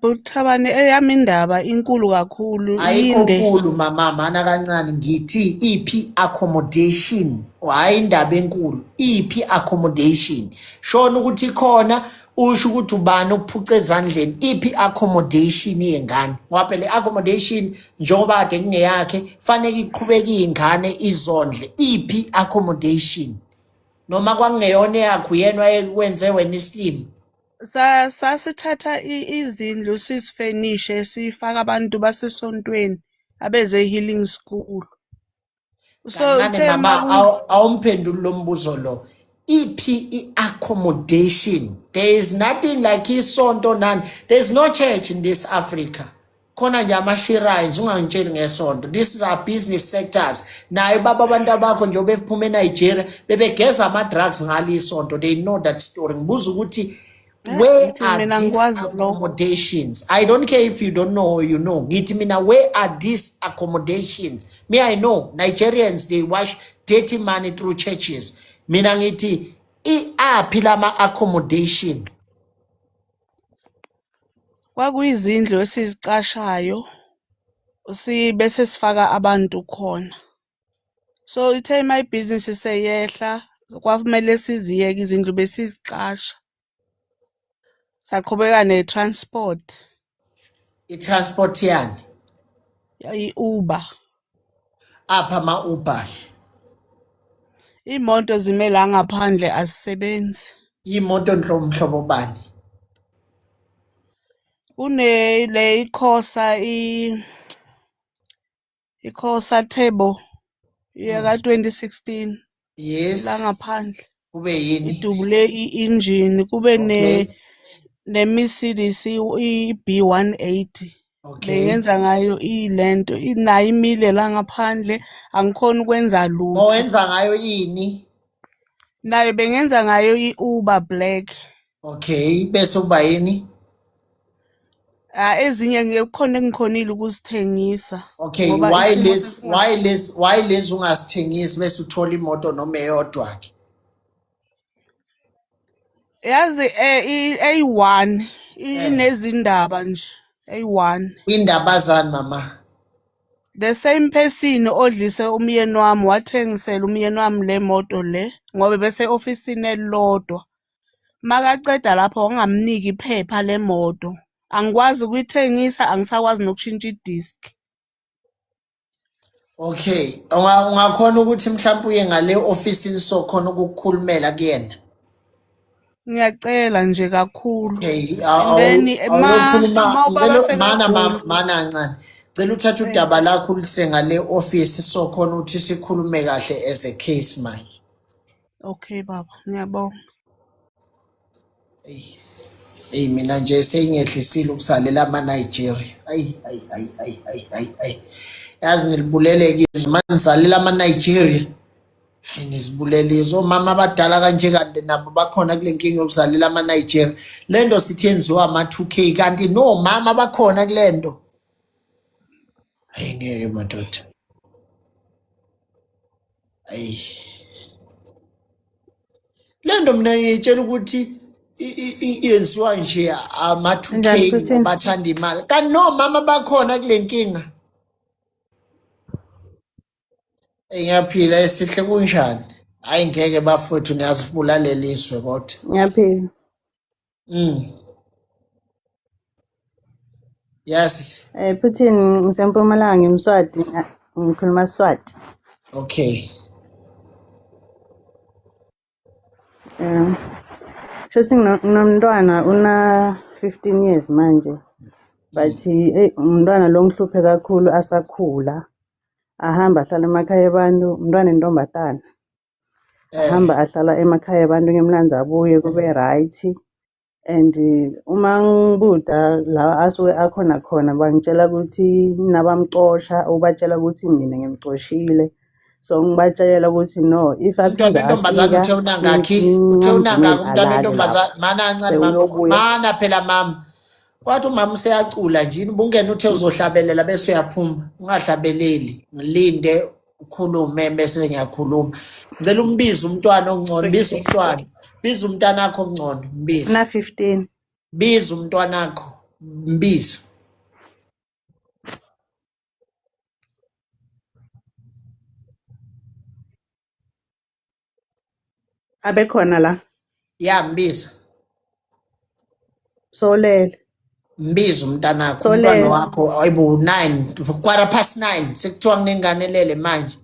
Bhuti Thabane, eyami indaba inkulu kakhulu, Ayikho inde. nkulu mama, mana kancane, ngithi iphi accommodation, hhayi indaba enkulu, iphi accommodation? Shona ukuthi ikhona, usho ukuthi ubani ukuphuca ezandleni, iphi accommodation yengane? Ngoba phela i-accommodation njengoba kade kungeyakhe, faneke iqhubeke iy'ngane izondle. Iphi accommodation? Noma kwakungeyona eyakho, uyena wayekwenze wena isilima. Sasithatha izindlu sizifenishe, sifake abantu basesontweni abeze healing school. So Kancane uthe mama, awumphenduli lo mbuzo lo. Iphi i-accommodation? There is nothing like isonto nani. There is no church in this Africa. Khona nje ama-shrines, ungangitsheli ngesonto. This is our business sectors. Naye baba, abantu abakho nje bephuma eNigeria bebegeza ama-drugs ngalo isonto. They know that story. Ngibuza ukuthi where Ngithi are mina these ngikwazi lokho. accommodations? I don't care if you don't know or you know. Ngithi mina, where are these accommodations? Me, I know Nigerians, they wash dirty money through churches. Mina ngithi iaphi lama accommodation? Kwakuyizindlu esiziqashayo bese sifaka abantu khona. So ithe my business seyehla, kwakumele siziyeke izindlu besiziqasha. Saqhubeka ne-transport. I-transport yani? I-Uber. Apha ama-Uber? Iy'moto zime la ngaphandle, azisebenzi. Imoto nhlobo bani? Kune le iKorsa, iKorsa Turbo yaka 2016 la ngaphandle. Kube yini? Idubule i-engine, kube ne Mercedes i-B180. Bengenza ngayo ilento, inayo imile la ngaphandle, angikhoni ukwenza lutho. Owenza ngayo ini? Nayo bengenza ngayo i-Uber Black. Okay, bese kuba yini? Ah, ezinye kukhona engikhonile ukuzithengisa. Okay, Ngoba why isimo lezi why lezi ungasithengisi bese uthola imoto noma eyodwa ke? Yazi eyi-one inezindaba nje, eyi-one. Indaba zani mama? The same person odlise umyeni wami wathengisela umyeni wami le moto le, ngoba bese ofisini elilodwa. Makaceda lapho wangamnika iphepha lemoto. Angikwazi ukuyithengisa, angisakwazi nokushintsha idisk. Okay, ungakhona ukuthi mhlawumbe uye ngale ofisini sokhona ukukukhulumela kuyena. Ngiyacela nje kakhulu. Okay, And then ma awuyokhuluma ma ubaba ngicela mana sekagula. Mana kancane. Cela uthathe udaba lakho ulise ngale office sokhona ukuthi sikhulume kahle as a case manje. Okay baba, ngiyabonga. Eyi, mina nje seyingehlisile ukusalela ama-Nigeria. Ayi, ayi, ayi, ayi, ayi, ayi, ayi. Yazi ngilibulele izwe manizalela ama-Nigeria. Hayi, nizibulele izwe. Omama abadala kanje kanti nabo bakhona kule nkinga yokuzalela ama-Nigeria. Le nto sithi yenziwa ama-2K kanti nomama bakhona kule nto. Hayi, ngeke madoda. Ayi. Le nto mina ngiyitshela ukuthi yenziwa nje ama-2K Njani futhi? ngoba bathanda imali. Kanti nomama bakhona kule nkinga. Eyi, ngiyaphila esihle, kunjani? Hayi ngeke bafowethu, niyazibulalela izwe kodwa. Ngiyaphila. Yes. Putin ngisempumalanga ngimswati ngikhuluma Swati. Okay. Eh shuthi nginomntwana una 15 years manje. But hey umntwana lo ngihluphe kakhulu asakhula. Ahamba ahlala emakhaya abantu, umntwana intombazana. Ahamba ahlala emakhaya abantu ngimlanza abuye kube right. And uma ngibuda la asuke akhona khona bangitshela ukuthi nabamcosha ubatshela ukuthi mina ngimcoshile. So ngibatshela ukuthi no if Umntwana aphinde wentombazane afika uthe unangakhi? Uthe unangaki ningamvumeli umntwana alale lapho. wentombazane? Mana kancane mama. Sewuyobuya Mana phela mama. Kwathi umama useyacula nje yini ubungena uthe uzohlabelela bese uyaphuma. Ungahlabeleli. Ngilinde ukhulume bese ngiyakhuluma. Ngicela umbize umntwana ongcono, biza umntwana. Biza umntanakho ongcono, mbize. una 15. Biza umntwanakho, mbize. Abekhona la. Ya mbiza. Solele. Mbiza umntanakho, umntwana Solele. wakho ayibo 9, 9:15 sekuthiwa kunengane elele manje.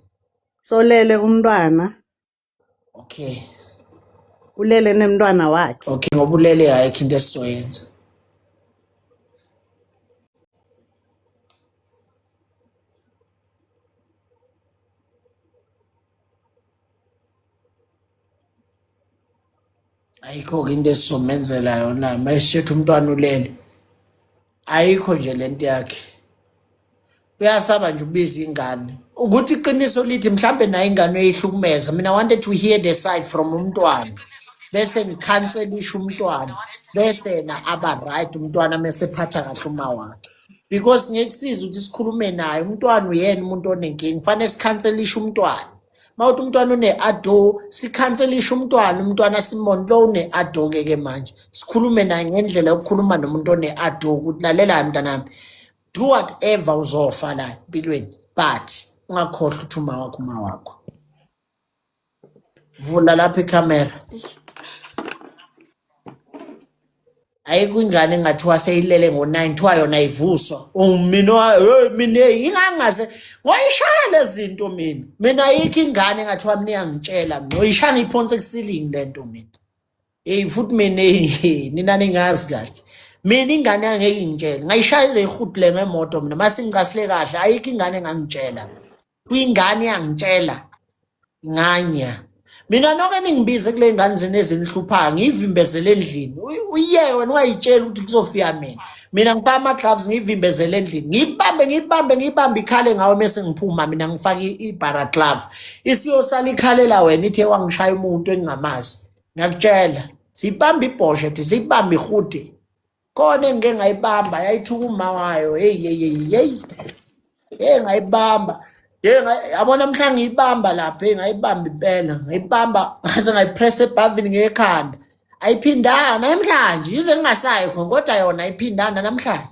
Solele umntwana. Okay. Ulele nemntwana wakhe. Okay, ngoba ulele ayikho into esizoyenza. Ayikho-ke into esizomenzela yona mayisishetha umntwana ulele. Ayikho nje lento yakhe. Uyasaba nje ukubiza ingane. Ukuthi iqiniso lithi mhlambe naye ingane uyayihlukumeza. Mina I wanted to hear the side from umntwana. Bese ngikhanselisha umntwana. Bese yena aba right umntwana mese ephatha kahle uma wakhe. Because ngeke kusize ukuthi sikhulume naye umntwana uyena umuntu onenkinga. Kufanele sikhanselishe umntwana. Mawuthi umntwana une-ado, sikhanselishe umntwana, umntwana simbone lo une-ado ke ke manje. Sikhulume naye ngendlela yokukhuluma nomuntu one-ado ukuthi lalela mntanami. Do whatever uzofa la empilweni but ungakhohlwa ukuthi uma wakho uma wakho. Vula lapha ikhamera. Ayikho ingane engathiwa seyilele ngo-9 thiwa yona ivuswa. Oh mina hey mina hey, ingangaze ngoyishaya lezi zinto mina. Mina ayikho ingane engathiwa mina iyangitshela mina. Uyishaya ngiyiphonse kusilingi lento mina. Hey futhi mina hey, nina ningazi kahle. Mina ingane angeke ingitshele. Ngayishaya ize ihudule ngemoto mina mase ngicasile kahle ayikho ingane engangitshela. Kwingane yangitshela nganya. Mina noke ningibize kule ngane zenu ezinihluphayo ngiyivimbezele endlini. Uyeke wena ungayitsheli ukuthi kuzofika mina. Mina ngifaka ama-gloves ngiyivimbezele endlini. Ngiyibambe ngiyibambe ngiyibambe ikhale ngawe mese ngiphuma mina ngifake i-balaclava. Isiyosala ikhalela wena ithe wangishaya umuntu engingamazi. Ngiyakutshela. Siyibamba ibhoshe thi siyibamba ihude. Khona engike ngayibamba yayithuka uma wayo. Hey hey hey hey. Hey ngayibamba. Hey yabona mhla ngiyibamba lapha hey ngayibamba impela. Ngayibamba ngaze ngayipress ebhavini ngekhanda. Ayiphindanga namhlanje yize ngingasayi khona kodwa yona ayiphindanga namhlanje.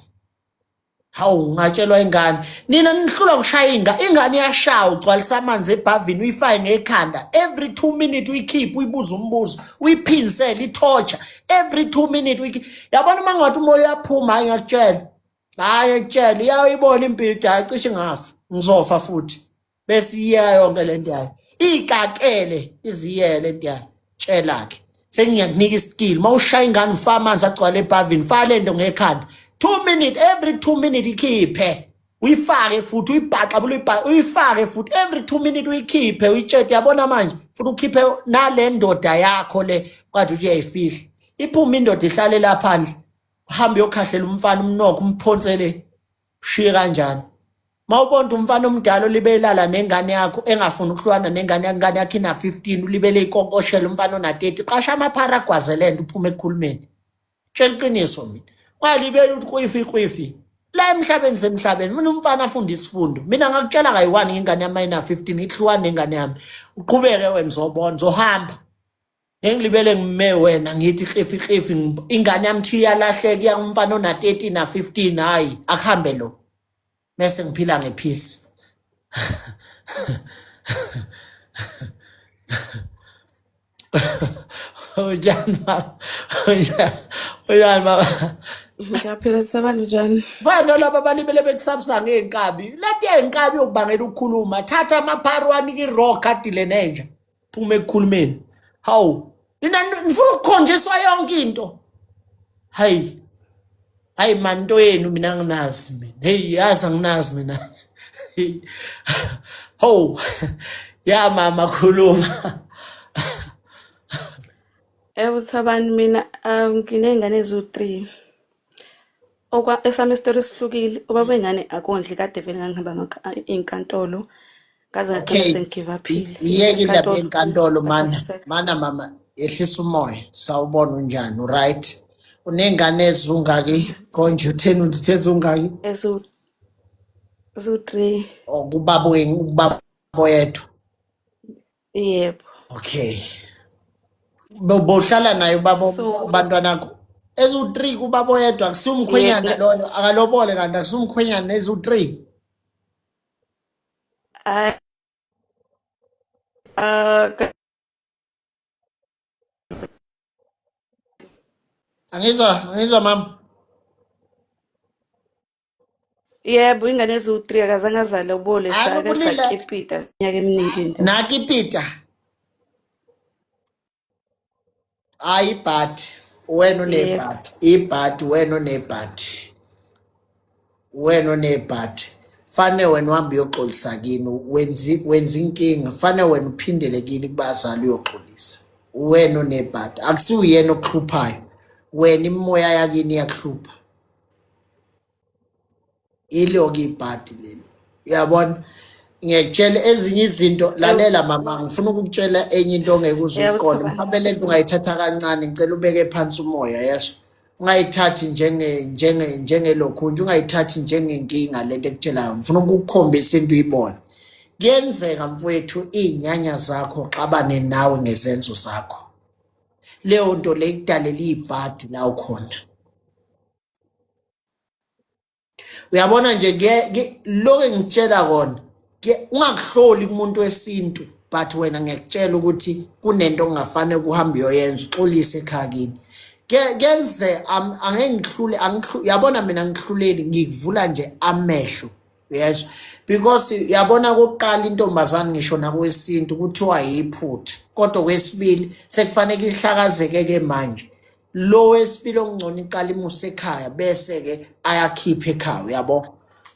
Hawu ngatshelwa ingane. Nina nihlulwa kushaya ingane. Ingane iyashaya ugcwalisa amanzi ebhavini uyifake ngekhanda. Every 2 minutes uyikhiphe uyibuza umbuzo, uyiphinsele ithotsha. Every 2 minutes uyikhiphe. Yabona uma ngathi umoya uyaphuma hayi ngiyakutshela. Hayi ngiyakutshela iyayibona impilo hayi cishe ngafa. Ngizofa futhi. Bese iya yonke lento yayo. Ikakele iziyele lento yayo. Tshela ke. Sengiyakunika iskill. Mawushaya ingane ufaka amanzi agcwale ebhavini, faka lento ngekhanda. 2 minutes every 2 minutes ikhiphe. Uyifake futhi uyibhaxa uyibhaxa uyifake futhi every 2 minutes uyikhiphe uyitshete yabona manje futhi ukhiphe nale ndoda yakho le kwathi uthi uyayifihla. Iphume indoda ihlale lapha phandle. Uhambe uyokhahlela umfana umnokho umphonsele ushiye kanjani. Mawubona umfana omdala olibelala nengane yakho engafuni ukuhlukana nengane yakho, ingane yakho ina 15 ulibele ikonkoshela umfana ona 30 qasha amaphara agwaze lento uphume ekukhulumeni. Tshela iqiniso mina. Ungalibeli ukuthi kwifi kwifi. La emhlabeni semhlabeni mina umfana afunda isifundo. Mina ngakutshela kayi-1 ngengane yami ina 15 ihlukane nengane yami. Uqhubeke wena uzobona uzohamba. Ngengilibele ngime wena ngithi klifi klifi ingane yami thi iyalahleka iya umfana ona 13 na 15 hayi akuhambe lo. Bese ngiphila ngepeace. Unjani mama? Unjani? Unjani mama? Ngiyaphila sabani njani? Fana laba abalibele bekusabisa ngey'nkabi. Leti ey'nkabi yokubangela ukukhuluma. Thatha amaphari wanike i-rock adile nenja. Phuma ekukhulumeni. Hawu. Nina nifuna ukukhonjiswa yonke into. Hayi. Hayi man into yenu mina anginazi mina. Hey yazi anginazi mina. Hawu. Ya mama khuluma. Yebo Thabani mina nginey'ngane eziwu-3. Okwa esami isitori sihlukile, ubaba wengane akondli kade vele ngangihamba iy'nkantolo ngaze ngagcina Okay. sengigive up-ile. Iyeke indaba Inkantolo yenkantolo mana. basasiseka. Mana mama yehlisa umoya. Sawubona unjani? Right. Unengane ezungaki? Konje utheni uthe zungaki? Eziwu-3. Oh, kubaba ubaba oyedwa. Yebo. Okay. Bohlala naye ubaba So abantwana eziwu-3 kubaba oyedwa akusumkhwenyana yebo loyo akalobole kanti akusumkhwenyana eziwu-3. ah Angizwa mama. Yebo ingane eziwu-3 akazange azale ubole Hayi sake ubulila sakipita iminyaka eminingi indaba. nakipita. Hayi ibhadi wena Yebo. unebhadi ibhadi wena unebhadi wena unebhadi fane wena uhambe uyoxolisa kini wenza inkinga fane wena uphindele kini kubazali uyoxolisa wena unebhadi akusiwuyena okuhluphayo wena imimoya yakini iyakuhlupha ilo-ke ibhadi leli uyabona ngiyakutshela ezinye izinto Yebo. lalela mama ngifuna ukukutshela enye into ongeke uze Yebo uyiqonde Thabani. mhlawumbe lento ungayithatha kancane ngicela ubeke phansi umoya yeso ungayithathi njenge njenge njengelokhunje ungayithathi njengenkinga lento ekutshelayo ngifuna ukukukhombisa into uyibone kuyenzeka mfowethu iy'nyanya zakho xabane nawe ngezenzo zakho leyo nto le ikudalela ibhadi la ukhona uyabona nje lokho engitshela kona ungakuhloli kumuntu wesintu but wena ngiyakutshela ukuthi kunento ongafane kuhambe uyoyenza uxolise ekhaya kini kenze angeke ngihlule yabona mina ngihluleli ngikuvula nje amehlo yes because uyabona kokuqala intombazane ngisho nakwesintu kuthiwa yiphutha kodwa kwesibili sekufanele ihlakazeke ke manje lo wesibili okungcono iqala imuse ekhaya bese-ke ayakhipha ekhaya uyabo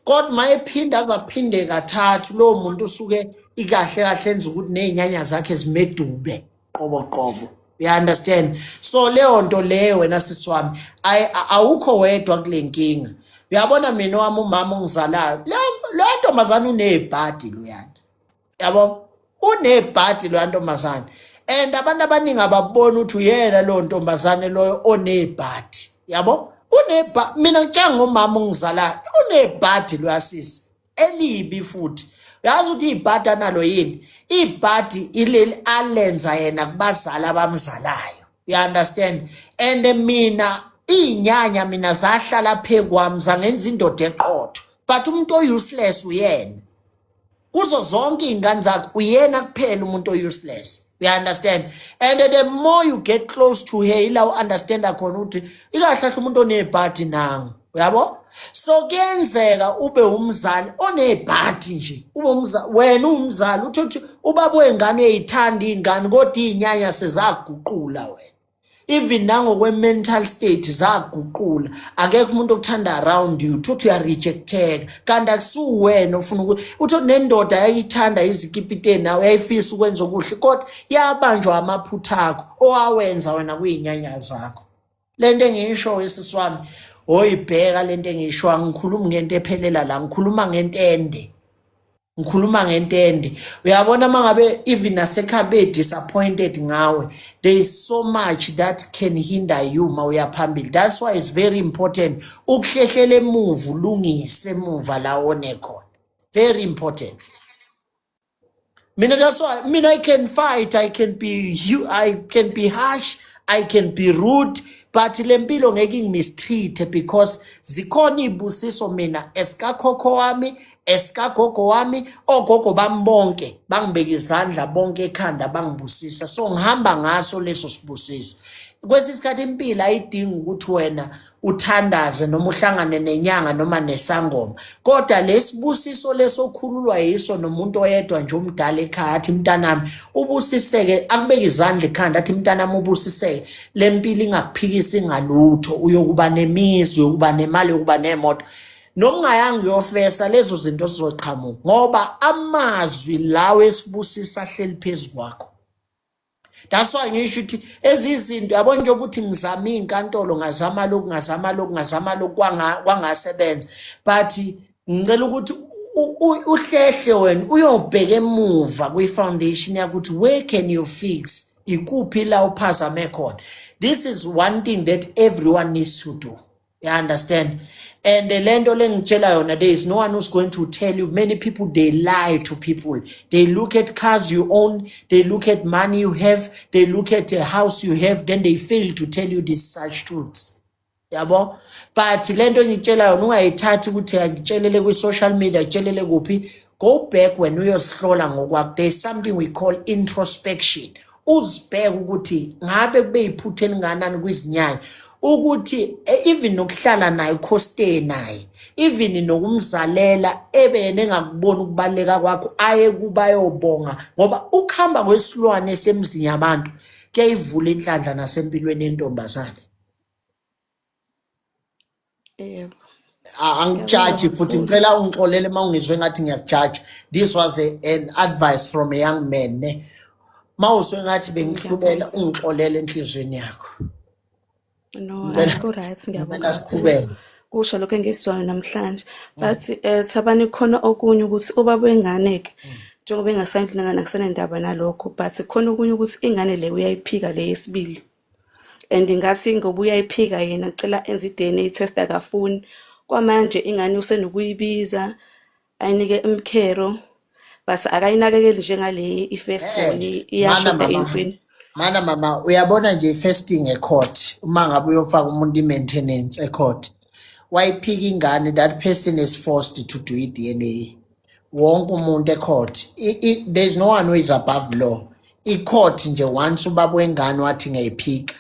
kodwa uma ephinda azaphinde kathathu lowo muntu usuke ikahle kahle enza ukuthi ney'nyanya zakhe zimedube qobo qobo you understand so leyo nto leyo wena sisi wami awukho wedwa kule nkinga uyabona mina wami umama ongizalayo leyo ntombazane unebhadi loyana yabo unebhadi loya ntombazane and abantu abaningi ababoni ukuthi uyena lowo ntombazane loyo onebhadi yabo unebha mina ngitshela ngomama ongizalayo unebhadi loya sisi elibi futhi uyazi ukuthi ibhadi analo yini ibhadi ileli alenza yena kubazali abamzalayo you understand and mina iy'nyanya mina zahlala phe kwami zangenza indoda eqotho but umuntu o-useless uyena kuzo zonke iy'ngane zakho uyena kuphela umuntu o-useless you understand and the more you get close to her ila u-understanda khona ukuthi ikahle kahle umuntu onebhadi nangu uyabo so kuyenzeka ube umzali onebhadi nje ube umzali wena uwumzali uthi uthi ubaba wengane uyayithanda iy'ngane kodwa iy'nyanya sezaguqula wena even nangokwe-mental state zaguqula akekho umuntu okuthanda around you thothi uyarejecteka kanti akusiwena ofuna ukuthi uthi nendoda yayithanda izikipiteni nawe yayifisa ukwenza okuhle kodwa yabanjwa amaphutha akho owawenza wena kuyinyanya zakho lento engiyishoyo sisi wami oyibheka lento engiyishoyo angikhulumi ngento ephelela la ngikhuluma ngento ende ngikhuluma ngentende uyabona uma ngabe even nasekhaya be-disappointed ngawe there is so much that can hinder you ma uya phambili that's why it's very important ukuhlehlela emuva ulungise emuva la one khona very important mina that's why mina i can fight i can be you i can be harsh i can be rude but le mpilo ngeke ingimistreat because zikhona iy'busiso mina esikakhokho wami Esikagogo wami, ogogo bami bonke bangibeka izandla bonke ekhanda bangibusisa. So ngihamba ngaso leso sibusiso. Kwesinye isikhathi impilo ayidingi ukuthi wena uthandaze noma uhlangane nenyanga noma nesangoma, kodwa lesibusiso leso okhululwa yiso nomuntu oyedwa nje omdala ekhaya athi mntanami ubusiseke, akubeke izandla ekhanda athi mntanami ubusiseke, le mpilo ingakuphikisi ngalutho, uyokuba nemizi, uyokuba nemali, uyokuba nemoto. Noma ungayanga uyofesa, lezo zinto zizoqhamuka ngoba amazwi lawo esibusisa ahleli phezu kwakho. That's why ngisho ukuthi ezizinto yabo nje ukuthi ngizama izinkantolo, ngazama lokhu, ngazama lokhu, ngazama lokhu, kwangasebenza, but ngicela ukuthi uhlehle wena uyobheka emuva kwi-foundation yakho ukuthi where can you fix, ikuphi la uphazame khona. This is one thing that everyone needs to do. You understand? And lento lengitshela yona, there is no one who's going to tell you. Many people, they lie to people. They look at cars you own, they look at money you have, they look at a house you have, then they fail to tell you these such truths. Yabo? But lento engitshela yona ungayithathi ukuthi angitshelele kwi-social media, ngitshelele kuphi. Go back wena uyosihlola ngokwakho. There is something we call introspection. Uzibheke ukuthi ngabe kube iphutha elinganani kwizinyanya ukuthi even nokuhlala naye, ukhosteye naye, even nokumzalela, ebe yena engakuboni ukubaluleka kwakho, aye kuba ayobonga, ngoba ukuhamba kwesilwane esemzini yabantu kuyayivula inhlanhla nasempilweni yentombazane. Yebo. Angikujaji Ngiyabonga futhi kakhulu. Ngicela ungixolele uma ungizwe ngathi ngiyakujaja. This was an advice from a young man, ne? Uma uzwe ngathi bengihlubela, Ngiyabonga. ungixolele enhliziyweni yakho. No, Ngicela ayikho right, ngiyabonga ngicela kakhulu. siqhubeke. Kusho lokho engikuzwayo namhlanje. But Thabani, khona okunye ukuthi ubaba wengane ke njengoba engasayindlu akusenendaba nalokho, but khona okunye ukuthi ingane le uyayiphika le yesibili. And ngathi ngoba uyayiphika yena, cela enze i-DNA test, akafuni. Kwamanje ingane usenokuyibiza ayinike umkhero, but akayinakekeli njengale i-first born, Mana iyashoda mama, ey'ntweni. Mana mama, uyabona nje first thing ecourt, uma ngabe uyofaka umuntu i-maintenance ecourt, wayiphika ingane, that person is forced to do i-DNA. Wonke umuntu ecourt, there is no one who is above law. I-court nje, once ubaba wengane wathi ngiyayiphika,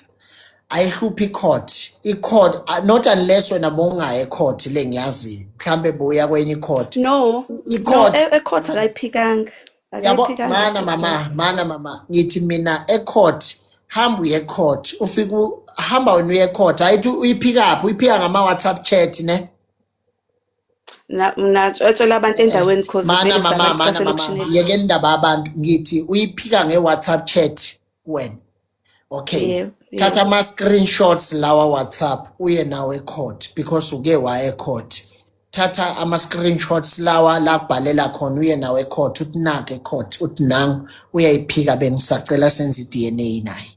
ayihluphi i-court. I-court, not unless wena bowungayi ecourt le ngiyaziyo, mhlambe bowuya kwenye i-court. No, I-court e-court akayiphikanga. Yabo Akayiphikanga mana mama, e-court. Mana mama, ngithi mina ecourt, hamba uye ecourt, ufike hamba wena uye ecourt, ayithi uyiphika phi, uyiphika ngama WhatsApp chat, ne? Na mina etshela abantu endaweni cause Mana vele mama, sabantu mana mama, baselokishini yeke elilodwa. indaba abantu, ngithi uyiphika nge-WhatsApp chat wena. Okay. Yebo, Thatha yebo. ama screenshots lawa WhatsApp uye nawe ecourt because uke waya ecourt. Thatha ama screenshots lawa la kubhalela khona uye nawe ecourt, uthi nake ecourt, uthi nangu uyayiphika, bengisacela senze i-DNA naye.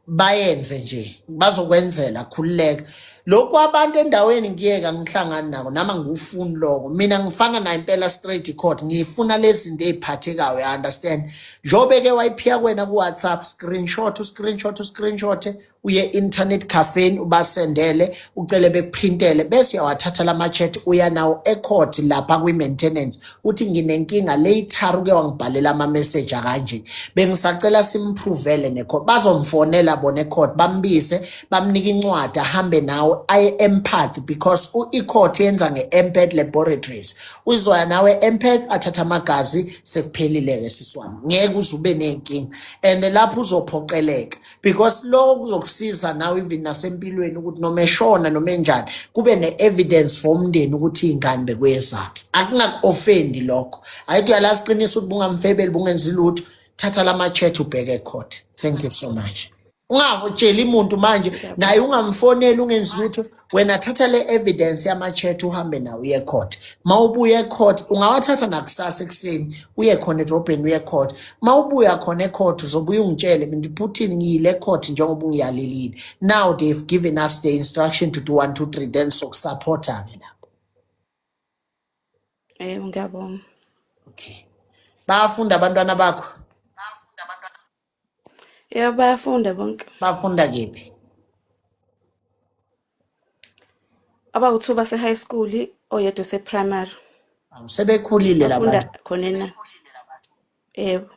Bayenze nje, bazokwenzela, khululeka. Lokhu abantu endaweni ngiyeka ngihlangani nako nami, angikufuni lokho. Mina ngifana naye impela straight court, ngifuna lezi zinto ey'phathekayo, you understand? Njengoba ke wayiphika kwena ku-WhatsApp, screenshot, uscreenshot, uscreenshot, uye internet cafe ubasendele, ucele bekuprintele, bese uyawathatha lama chat uya nawo ecourt lapha kwi-maintenance, uthi nginenkinga later, uke wangibhalela ama-message akanje, bengisacela simprovele necourt. Bazomfonela bona ecourt, bambise, bamnike incwadi, ahambe nawe aye empath, because i-court yenza nge-Empath Laboratories. Uzoya nawe empath, athatha amagazi, sekuphelile-ke sisi wami, ngeke uze ube ney'nkinga. And lapho uzophoqeleka because lokho kuzokusiza nawe even nasempilweni ukuthi noma eshona noma enjani kube ne-evidence for umndeni ukuthi iy'ngane bekuyezakhe. Akungaku-offendi lokho, ayithi uyalazi iqiniso ukuthi bungamfebeli, bungenzi lutho. Thatha lama-chat ubheke ecourt. Thank you so much. Ungatsheli muntu manje, naye ungamfoneli, ungenzi lutho wena. Thatha le evidence yama-chat uhambe nawo uye court. Ma ubuya ecourt, ungawathatha nakusasa ekuseni, uye khona edrobheni, uye court. Ma ubuya khona ecourt, uzobuya ungitshele mina, Puthini, ngiyile court njengoba ungiyalelile. Now they've given us the instruction to do 1 2 3, then sokusupporta-ke lapho. Yebo, ngiyabonga. Okay, bayafunda abantwana bakho? Yebo, bayafunda bonke. Bafunda kephi? Abawu-2 base-high school, oyedwa use-primary. Awu, sebekhulile Bafunda labantu. khona na. Yebo.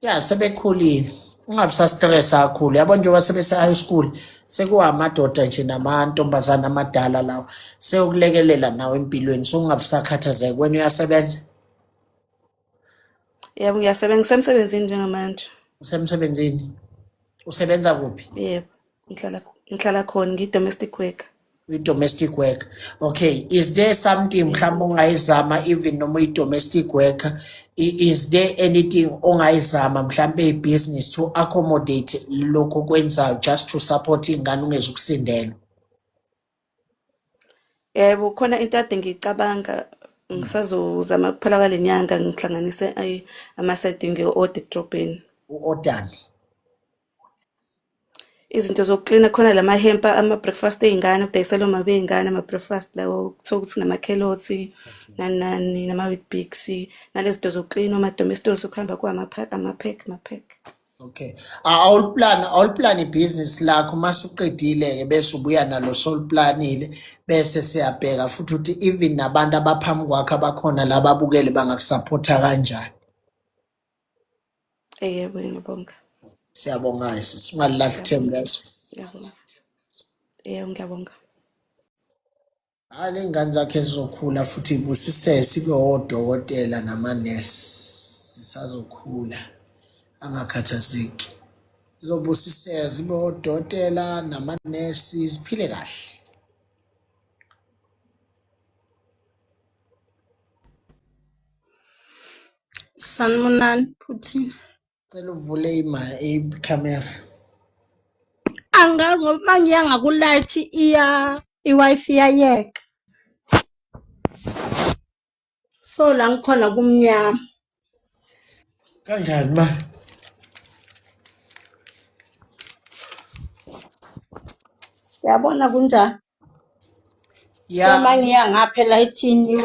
Ya, sebekhulile. Ungabi sa-stress kakhulu. Yabo njengoba sebese-high school, sekuwamadoda nje namantombazane amadala lawa. Sewukulekelela nawe empilweni, so ungabi sakhathazeka. Wena uyasebenza? Yebo, ngiyasebenza, ngisemsebenzini njengamanje. Usemsebenzini? Usebenza kuphi? Yebo. Ngihlala khona, ngiyi-domestic worker. Uyi-domestic worker. Okay, is there something mhlawumbe ongayizama even noma uyi-domestic worker? Is there anything ongayizama mhlawumbe ibhizinisi to accommodate lokho okwenzayo just to support iy'ngane ungezukusindelwa? Yebo, khona into ade ngiyicabanga, ngisazozama kuphela kwale nyanga ngihlanganise amasenti ngiyo-order edrobheni. U-odani? Izinto zokuklina khona lama-hamper, ama-breakfast ey'ngane, kudayisela omama bey'ngane ama-breakfast lawo, kuthiwa ukuthi nama-carrots nani nani, nama-Weet-Bix, nalezi zinto zokuklina, oma-Domestos, kuhamba ama-pack, ama-pack. Okay. Awuliplan ibhizinisi lakho mase uqedile-ke bese ubuya nalo soliplanile bese siyabheka futhi ukuthi even nabantu abaphambi kwakho abakhona la ababukele bangakusaphotha kanjani. Yebo, ngiyabonga. Siyabonga sisi, ungalilahli ithemba leso. Ngiyabonga. Yebo, ngiyabonga. Hayi, le ngane zakhe zizokhula futhi ibusise sibe odokotela namanesi, zisazokhula, angakhathazeki. Zizobusiseka zibe odokotela namanesi, ziphile kahle. Sanibonani Putin. Cela uvule ima ikhamera. Angazi ngoba uma ngiya ngaku-light iya i-Wi-Fi iyayeka. So la ngikhona kumnyama. Kanjani ma? Yabona kunjani? So Ya, uma ngiya ngapha elayithini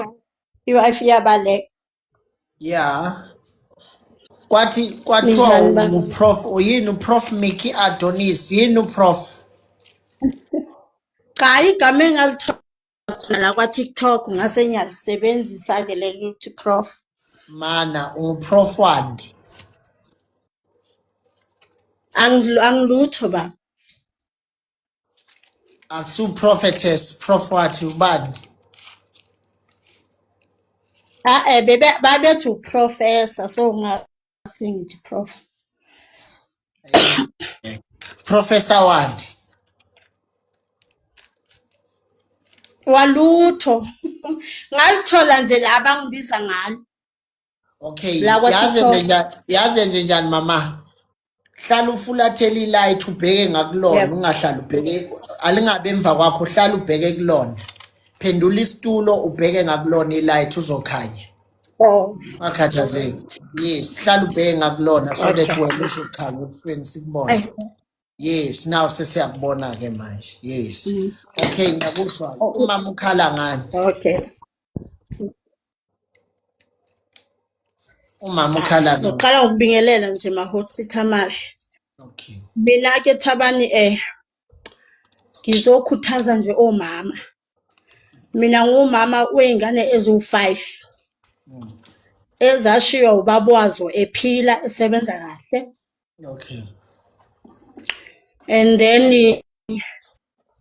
i-Wi-Fi iyabaleka. Ya. Kwathi kwathiwa Ninjani ba? uProf uyini uProf Mickey Adonis, yini uProf? Cha, igama engalithola khona la kwa-TikTok ngase ngiyalisebenzisa-ke leli ukuthi prof. Mana uProf wani? Angilutho baba. Akusu prophetess, prof wathi ubani? Ah eh bebe babethi uprofessor, so ngase ngithi prof. Professor wani? Walutho. Ngalithola nje la abangibiza ngalo. Okay, La kwa yazi TikTok. nje yazi nje njani mama? Hlala ufulathela ilight ubheke ngakulona, Yebo. ungahlali ubheke alingabe emva kwakho, hlala ubheke kulona. Phendula isitulo ubheke ngakulona ilight uzokhanya. Oh. Ungakhathazeki. Yes, hlala ubheke ngakulona so that Okay. wena uzokhanya ebusweni sikubone. Eh. Yes, now sesiyakubona ke manje. Yes. Okay, ngiyakuzwa. Oh. Umama ukhala ngani? Okay. Umama ukhala ngani? Ngiqala ngokubingelela nje Mahosi Thamashi. Okay. Mina ke Thabani ngizokhuthaza nje omama. Mina ngumama wey'ngane eziwu-5. Ezashiywa ubaba wazo ephila esebenza kahle. Okay. And then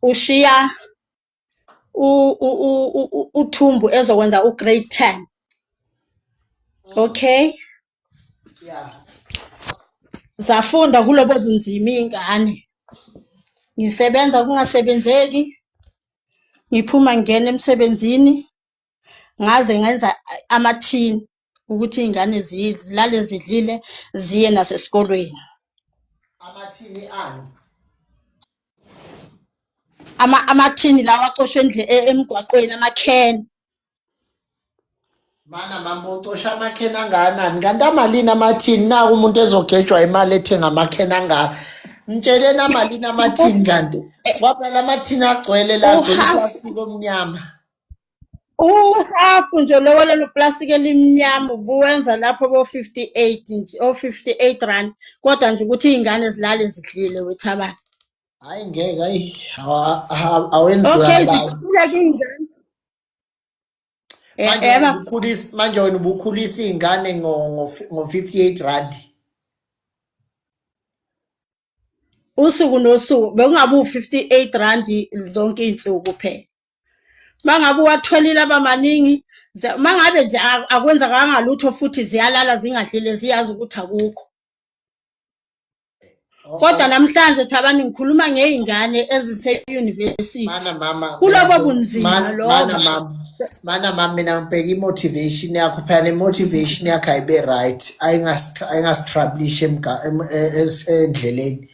ushiya uthumbu ezokwenza u-grade 10. Okay? Yeah. Zafunda kulobo bunzima iy'ngane. Ngisebenza kungasebenzeki. Ngiphuma ngingena emsebenzini. Ngaze ngenza amathini ukuthi iy'ngane zilale zidlile ziye nasesikolweni. Amathini ani? Amathini lawa acoshwe emgwaqweni, amakheni. Mana mama ucosha amakheni angakanani? Kanti amalini amathini? Naku umuntu ezogejwa imali ethenga amakheni angaka. Mtsheleni amalini amathini kanti? Ngoba la mathini agcwele la, agcwele uplastiki omnyama. Uhafu nje lowo lelo plastiki elimnyama ubuwenza lapho bo 58 nje, o 58 rand. Kodwa nje ukuthi iy'ngane zilale zidlile wethabani. Hayi ngeke, hayi, awenziwa Okay, abantu. zikhula ke iy'ngane. Manje Eba wena ubukhulisa manje wena ubukhulisa iy'ngane ngo-58 rand. Usuku nosuku bekungabe u-58 rand zonke iy'nsuku phela. Mangabe uwatholile abamaningi mangabe nje akwenzakanga lutho futhi ziyalala zingadlile ziyazi ukuthi akukho. Kodwa namhlanje Thabani ngikhuluma ngey'ngane ezise-university. Mana mama, Kulobo bunzima lobo. Mana mama, mana mama, mina ngibheka i-motivation yakho phela, ne-motivation yakho ayibe right, ayingasitrablishe endleleni.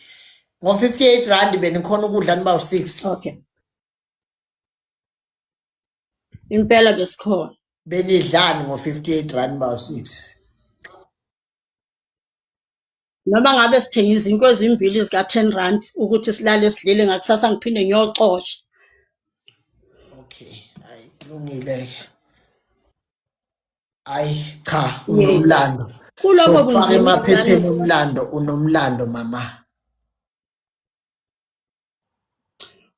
Ngo-58 rand benikhona ukudla niba u-6. Okay. Impela besikhona. Benidlani ngo-58 rand niba u-6? Noma ngabe sithenga izinkwa ezimbili zika-10 rand ukuthi silale sidlile, ngakusasa ngiphinde ngiyocosha. Okay, hayi kulungile-ke. Hayi cha, unomlando. Kulobo Sokufaka bunzima emaphepheni omlando, unomlando mama.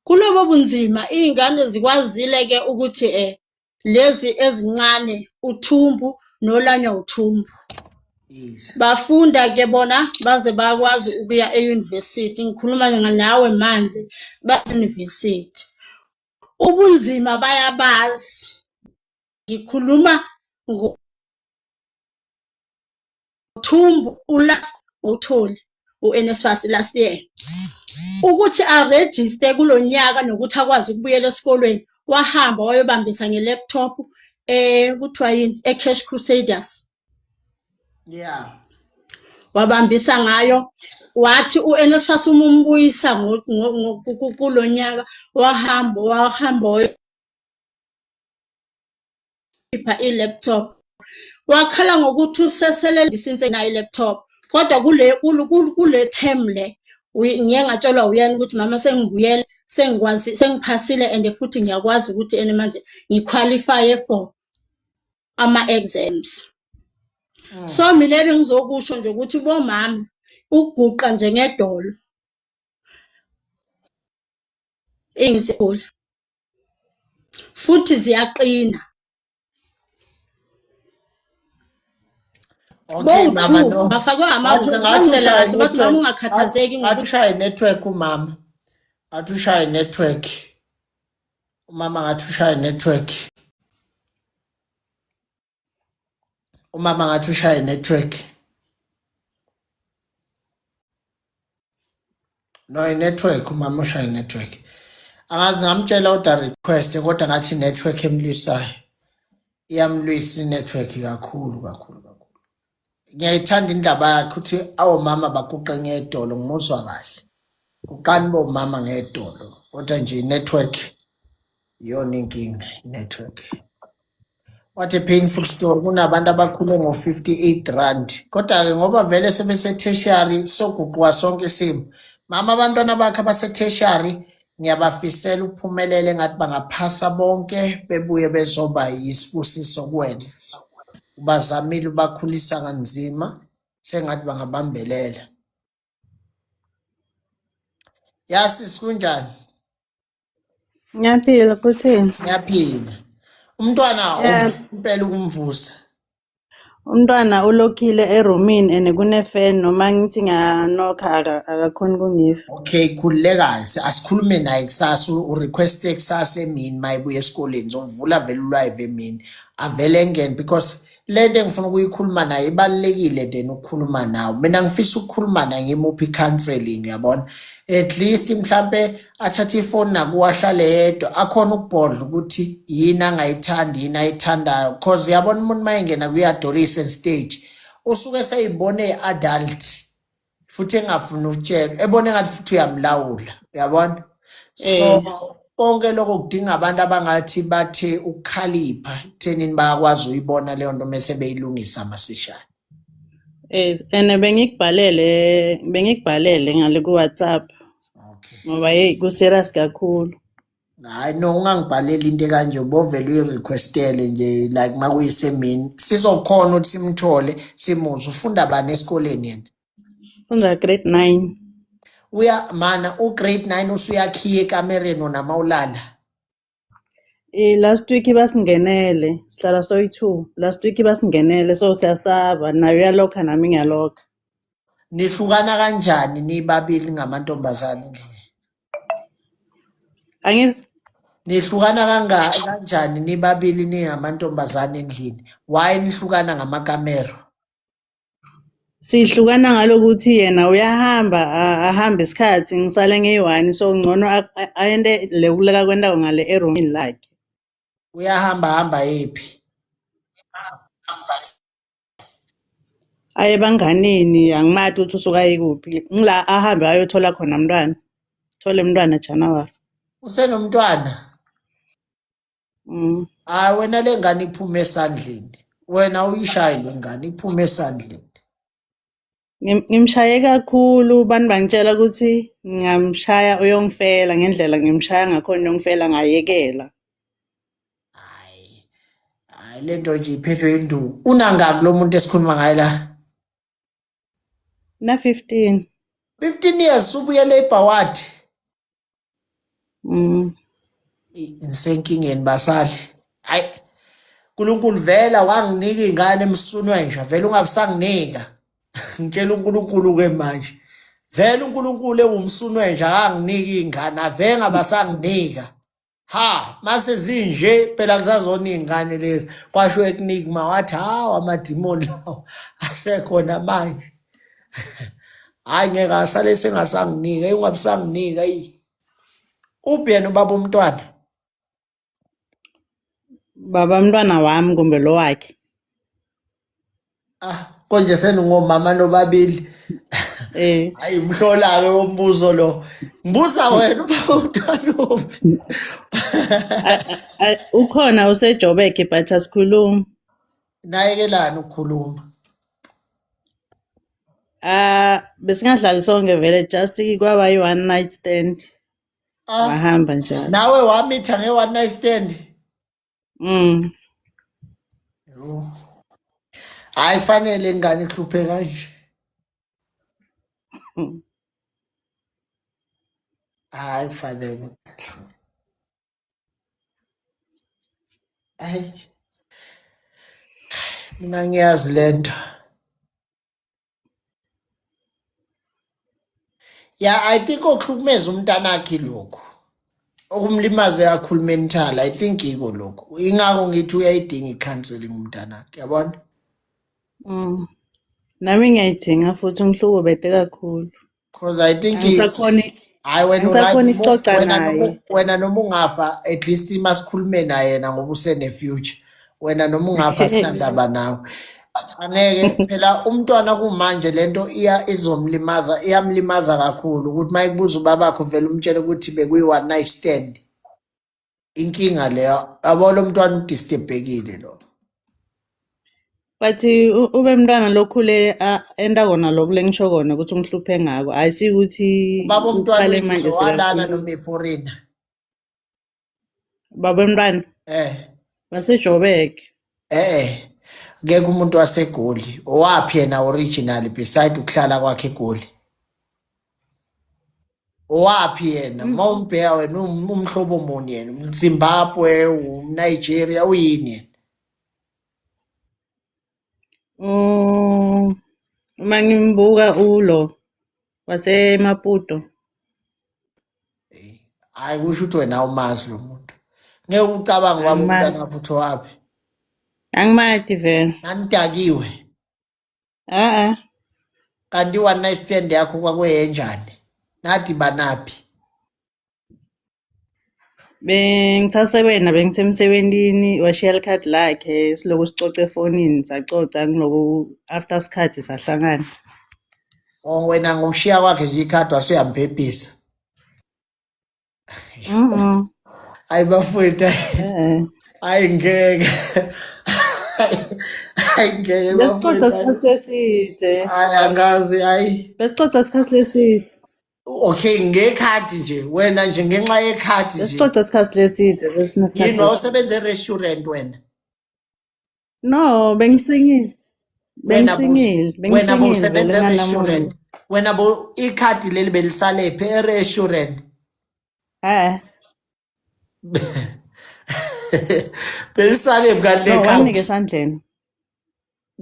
Kulobo bunzima iy'ngane zikwazile-ke ukuthi lezi ezincane uthumbu nolanywa uthumbu. Yes. Bafunda ke bona baze bakwazi ukuya e-university. Ngikhuluma nawe manje ba-university. Ubunzima bayabazi. Ngikhuluma ngothumbu ulast utholi uNSFAS last year. Ukuthi aregister kulonyaka nokuthi akwazi ukubuyela esikolweni, wahamba wayobambisa nge-laptop kuthiwa yini e-Cash Crusaders. Wabambisa ngayo, wathi uNSFAS uma umbuyisa kulonyaka, wahamba wayokhipha i-laptop. Wakhala ngokuthi usesele since nayo i-laptop, kodwa kule term le ngiye ngatshelwa uyena ukuthi mama sengibuyele, sengikwazi, sengiphasile and futhi ngiyakwazi ukuthi ene manje ngiqualify for ama-exams. So mina bengizokusho nje ukuthi bomama ukuguqa nje ngedolo ingizigula futhi ziyaqina. Okay, mama, no. Bafakwe amawuza, Ngathi bamzela ushaye kahle, bathi mama network. ungakhathazeki Ngathi ngokuthi ushaye network umama. Ngathi ushaye network. Umama ngathi ushaye network. Umama ngathi ushaye network. No, i-network, umama ushaye network. Angazi ngamtshela oda request kodwa ngathi network emlwisayo. Iyamlwisa i-network kakhulu kakhulu kakhulu. Ngiyayithanda indaba yakhe ukuthi awomama baguqe ngedolo, ngimuzwa kahle. Guqani bomama ngedolo, kodwa nje i-network iyona inkinga, i-network. What a painful story. Kunabantu abakhule ngo-58 rand. Kodwa-ke ngoba vele sebese-tertiary soguquka sonke isimo. Mama, abantwana bakhe abase-tertiary ngiyabafisela ukuphumelela, engathi bangaphasa bonke bebuye bezoba yisibusiso kuwena. Ubazamile, ubakhulisa kanzima, sengathi bangabambelela. Yasisi, kunjani? Ngiyaphila, kuthini? Ngiyaphila. Umntwana impela ukumvusa. Umntwana ulokhile erumini and kune-fan, noma ngithi ngiyanokha akakhoni ukungiva. Okay, khululeka, asikhulume naye kusasa, urequeste kusasa emini mayebuya esikoleni, ngizovula vele ulive emini. Avele engene because lento engifuna ukuyikhuluma naye ibalulekile then ukukhuluma nawe. Mina ngifisa ukukhuluma naye ngimuphi i-counseling, uyabona. At least mhlambe athathe ifoni nakuwe ahlale yedwa, akhona ukubhodla ukuthi yini angayithandi, yini ayithandayo. Because uyabona umuntu mayengena kwi-adolescent stage usuke seyibone adult futhi engafuni ukutshelwa, ebone ngathi futhi uyamlawula, uyabona. So konke lokho kudinga abantu abangathi bathe ukukhalipha ekuthenini bayakwazi uyibona leyo nto mese beyilungisa masishane. And bengikubhalele ngale ku WhatsApp. Okay. Ngoba hey ku serious kakhulu. Hayi no, ungangibhaleli into ekanje, ubovele uyirequestele nje like makuyisemini. Sizokhona ukuthi simthole simuzwe. Ufunda bani esikoleni yena? Funda grade 9. Uya mana u grade 9 usuyakhiya ekamereni wona mawulala. Last week basingenele, sihlala soyi-two. Last week basingenele so siyasaba naye uyalokha nami ngiyalokha. Nihlukana kanjani nibabili ngamantombazane endlini? Angithi Nihlukana kanjani nibabili ningamantombazane endlini? Why nihlukana ngamakamero? Sihlukana ngalokuthi yena uyahamba ahambe isikhathi ngisale ngiyi-one so ngcono ayente le kuleka kwendawo ngale erumini lakhe. Uyahamba hamba yephi? Aye ebanganini angimati ukuthi usuke aye kuphi. Ngila ahambe ayothola khona mntwana. Thole mntwana January. Usenomntwana? Hayi wena le ngane iphume esandleni. Wena uyishaye le ngane iphume esandleni. Ngimshaye kakhulu bantu bangitshela ukuthi ngingamshaya uyongifela ngendlela ngimshaya ngakhona uyongifela ngayekela. Hayi. Hayi le nto nje iphethwe induku. Unangaki lo muntu esikhuluma ngaye la? Na 15. 15 years ubuyele eBhawadi. Ngisenkingeni basali. Hayi. uNkulunkulu vela wanginika ingane emsunwe nje vele ungabisanginika. Ngitshela uNkulunkulu ke manje. Vele uNkulunkulu ewumsunwe nje akanginiki ingane ave ngabasanginika. Ha, mase zinje phela kusazona iy'ngane lezi. Kwasho ekunikma wathi hawu amadimoni lawo asekhona manje. Hhayi ngeke asale sengasanginika, eyi ungabisanginika eyi. Uphi yena ubaba umntwana? Baba mntwana wami kumbe lo wakhe. Ah, konje seningomama nobabili. Eh. Hayi umhlola-ke wombuzo lo. Ngibuza wena ubaba umntwana uphi? Ukhona useJobek but asikhulumi. Nayekelani ukukhuluma? Ah, besingadlali sonke vele just kwaba yi one night stand. Ah. Wahamba njalo. Nawe wamitha nge one night stand? Yho. Hayi fanele ingane ihluphe kanje. Hayi fanele. Hayi. Mina ngiyazi lento. Yeah, I think okuhlukumeza umntanakhe lokhu. Okumlimaze kakhulu mental, I think iko lokhu. Ingakho ngithi uyayidinga i-counseling umntanakhe, yabona? Nami ngiyayidinga futhi ungihlukubete kakhulu. Because I think Angisakhoni hayi wena angisakhoni uright, ukuxoxa wena naye. wena noma ungafa at least masikhulume naye yena ngoba usene future. Wena noma ungafa sinandaba nawe. Angeke phela umntwana kumanje lento iya izomlimaza, iyamlimaza kakhulu ukuthi mayikubuza ubabakho vele umtshele ukuthi bekuyi one night stand. Inkinga leyo, yabo lo mntwana udisturbekile lo. But ube mntwana lokhule enda kona lokhu lengisho kona ukuthi ungihluphe ngako. Ayisikuthi Baba umntwana uqale manje walala sekakhulile. noma iforeigner. Baba mntwana. WaseJobek. Ngeke umuntu waseGoli. Owaphi yena originally beside ukuhlala kwakhe eGoli? Owaphi yena? Mawumbheka wena umhlobo muni yena? UmZimbabwe, umNigeria, uyini yena? Uma ngimbuka ulo waseMaputo. Hayi kusho ukuthi wena awumazi lo muntu. Ngeke ucabange ubaba Angimazi. umntana wakho uthi owaphi. Angimati vele. Nanidakiwe. A-a. Kanti one night stand yakho kwakuyenjani? Nathi banaphi? Bengisasebenza bengisemsebenzini washiya likhadi lakhe siloku sicoce efonini sacoca ngiloku after isikhathi sahlangana. Oh wena ngokushiya kwakhe nje ikhadi wasuyambhebhisa. Hayi bafowethu. Hayi ngeke. Hayi ngeke Besicoca bafowethu. isikhathi eside. Hayi angazi hayi. Besicoca isikhathi eside. Okay ngekhadi nje wena nje ngenxa yekhadi nje. Besicoca isikhathi eside. Yini wawusebenza e-restaurant wena? No, bengisingile. Wena Bengisingile, wena bengisingile vele bowusebenza nganamuhla. e-restaurant. Wena bo ikhadi leli belisale phi e-restaurant? Eh. Belisale kanti No, wanginika lekhadi. esandleni.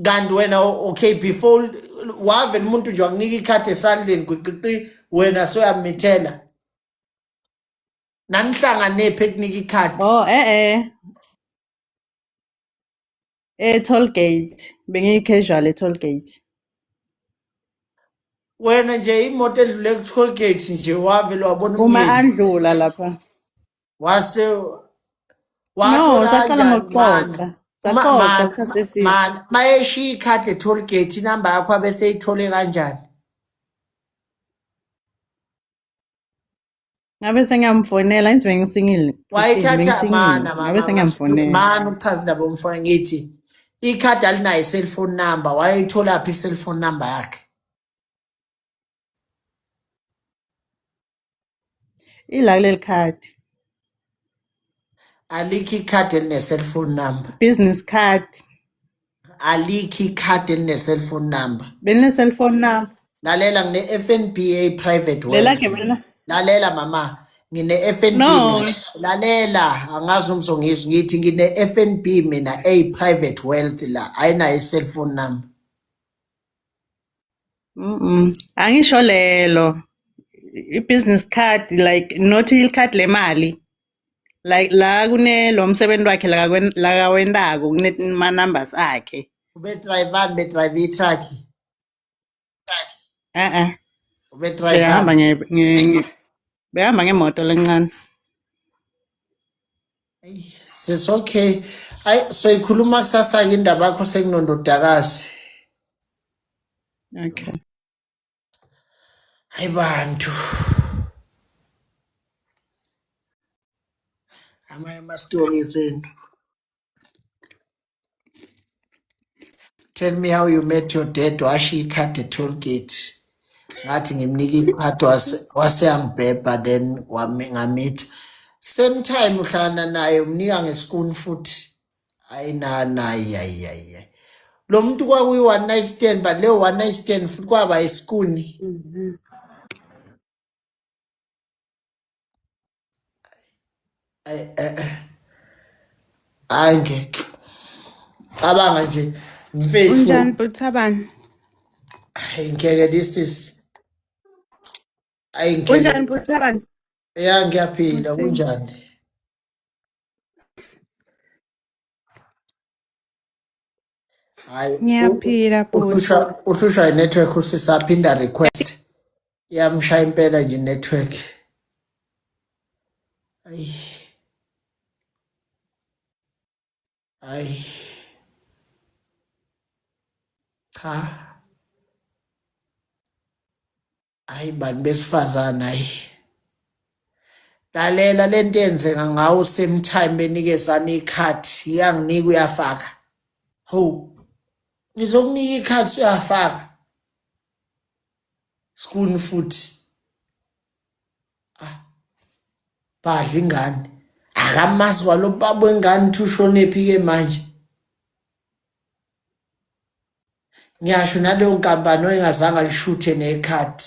Kanti wena okay before wavela umuntu nje wakunika ikhadi esandleni gwiqiqi wena soyamithela. Nanihlangane phi ekunika ikhadi? Oh, eh eh. E-toll gate. Bengiyi-casual e-toll gate. Wena nje imoto edlule ku-toll gate nje wavele wabona Uma umyeni. andlula lapha. Wase No, wathola saqala kanjani mana? ngokuxoxa. Saxoxa isikhathi eside. Mana mayeshiya ikhadi e-toll gate inamba yakho abe seyithole kanjani? Ngabe sengiyamfonela ngithi bengisingile. Bhuti, Wayithatha bengisingile. mana Ngabe mama sengiyamfonela. mana ukuchaza indaba yomfana ngithi ikhadi alinayo i-cellphone number wayeyitholaphi i-cellphone number yakhe? Ila kuleli khadi. Alikho ikhadi eline-cellphone number. Business card. Alikho ikhadi eline-cellphone number. Beline cellphone number. Lalela ngine-FNBA private wealth. Lelakhe belina. Lalela mama, ngine-FNB No. mina. Lalela, angazi uma uzongizwa ngithi ngine-FNB mina eyi-private wealth la, ayinayo i-cellphone number. Angisho lelo. I-business card like not ikhadi lemali. Like la kune lo msebenzi wakhe la kawendako kune ma numbers akhe. Ube-drive-ani, be-drive i-truck. Eh eh. Ube-drive-ani. Bekahamba nge bekahamba ngemoto lencane. Sis okay. Ayi soyikhuluma kusasa ke indaba yakho sekunondodakazi. Okay. Hayi bantu. Amanye ama-stories enu. Tell me how you met your dad washiya ikhadi e-toll gate. Ngathi ngimnika ikhadi wase yangibhebha then ngamitha. Same time uhlangana naye umnika ngesikuni futhi. Hayi nana hayi hayi hayi. Lo muntu kwakuyi one night stand but leyo one night stand futhi kwaba isikuni. Hayi ngeke. Cabanga nje mfethu. Unjani Buthabani? Hayi ngeke this is hayi ngeke. Unjani Buthabani? Ya ngiyaphila kunjani? Hayi Ngiyaphila bhuti. Uhlushwa i-network usisaphinda request. Iyamshaya impela nje i-network. Ayi. Ayi. Cha. Hayi bantu besifazane hayi. Lalela lento yenzeka ngawo same time benikezana ikhadi iyanginika uyafaka. Ho. Ngizokunika ikhadi uyafaka. Skuni futhi. Ah. Badla ingane. Akamazi kwalo baba wengane uthi ushonephi ke manje. Ngiyasho naleyo nkampani oyingazange alishuthe nekhadi.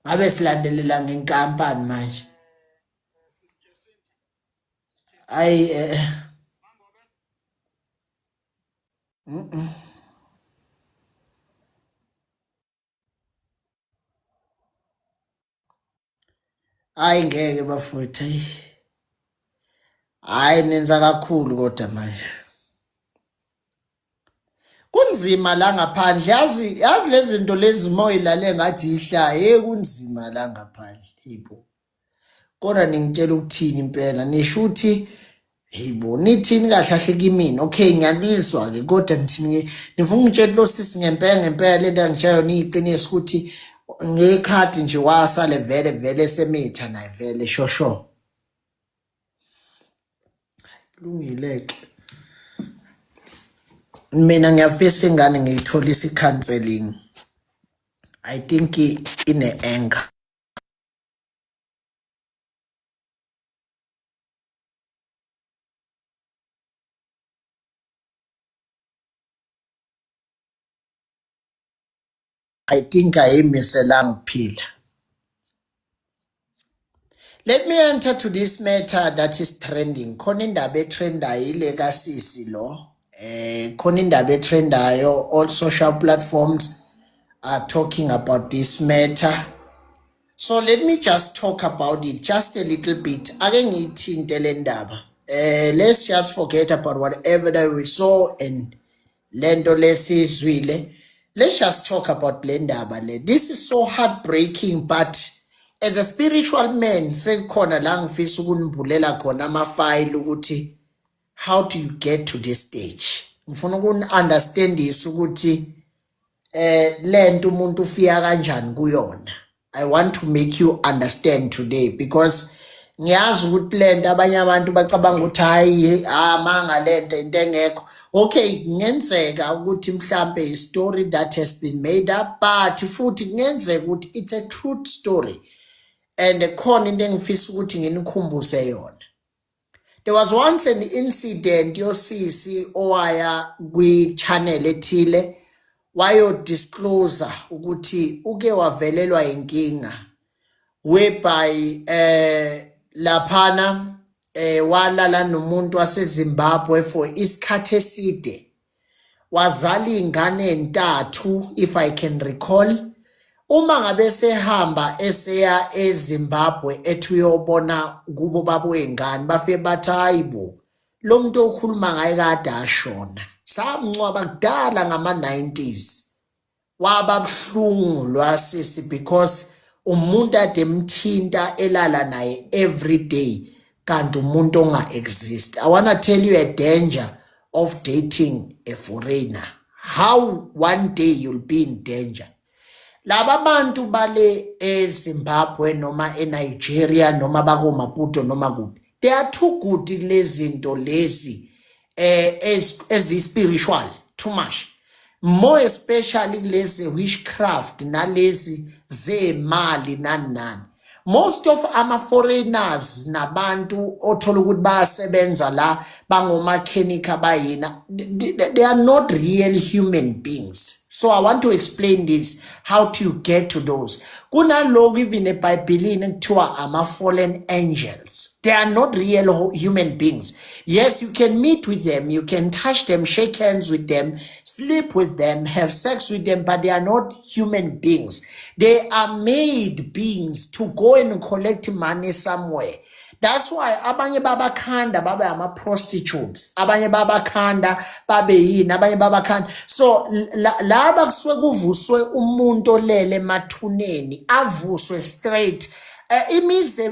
Ngabe silandelela ngenkampani manje. Ayi eh. Hayi ngeke bafowethu ayi. Hayi nenza kakhulu kodwa manje. Kunzima la ngaphandle yazi yazi lezi zinto lezi moyilale ngathi ihlaya hey kunzima la ngaphandle yibo. Kodwa ningitshela ukuthini impela nisho ukuthi hey bo nithini kahle kahle kimina okay ngiyanizwa ke kodwa nithini nifuna ungitshela lo sisi ngempela ngempela lento angitshela yona iyiqiniso ukuthi ngekhadi nje wasale vele vele semitha naye vele shosho. Kulungile ke. Mina ngiyafisa ingane ngiyitholisa i-counseling. I think ine anger. I think ayimiselanga ukuphila. Let me enter to this matter that is trending. Khona indaba etrendayo ile kasisi lo. Khona indaba etrendayo, all social platforms are talking about this matter. So let me just talk about it just a little bit. Ake ngiyithinte le ndaba. Let's just forget about whatever that we saw and lento lesizwile. Let's just talk about le ndaba le. This is so heartbreaking, but as a spiritual man, sekukhona la ngifisa ukunimbulela khona ama-file ukuthi how do you get to this stage. Ngifuna ukuni-understandisa ukuthi lento umuntu ufika kanjani kuyona. I want to make you understand today because ngiyazi ukuthi lento abanye abantu bacabanga ukuthi hayi, amanga lento, into engekho. Okay, kungenzeka ukuthi mhlambe i story that has been made up, but futhi kungenzeka ukuthi it's a truth story and khona into engifisa ukuthi nginikhumbuze yona. There was once an incident yosisi owaya kwi-channel ethile wayo-disclose ukuthi uke wavelelwa inkinga whereby laphana walala nomuntu waseZimbabwe for isikhathi eside, wazala ingane entathu, if I can recall. Uma ngabe sehamba eseya eZimbabwe ethi uyobona kubo babo wengane, bafike bathi, "Hayibo, lo muntu okhuluma ngaye kade ashona, samncwaba kudala ngama-90s." Waba buhlungu lwasisi because umuntu ade emthinta, elala naye every day, kanti umuntu onga-exist. I wanna tell you a danger of dating a foreigner, how one day you'll be in danger. Laba bantu bale eZimbabwe noma eNigeria noma bako Maputo noma kuphi, they are too good kulezi zinto lezi ezi spiritual too much, more especially kulezi witchcraft nalezi zemali nani nani. Most of ama foreigners nabantu othola ukuthi bayasebenza la, bangomakhenika, bayina, they are not real human beings. So I want to explain this, how to get to those. Kunalokhu even eBhayibhelini kuthiwa ama fallen angels. They are not real human beings. Yes, you can meet with them, you can touch them, shake hands with them, sleep with them, have sex with them, but they are not human beings. They are made beings to go and collect money somewhere. That's why abanye babakhanda babe ama-prostitutes, abanye babakhanda babe yini, abanye babakhanda. So laba kusuke kuvuswe umuntu olele emathuneni, avuswe straight. Imize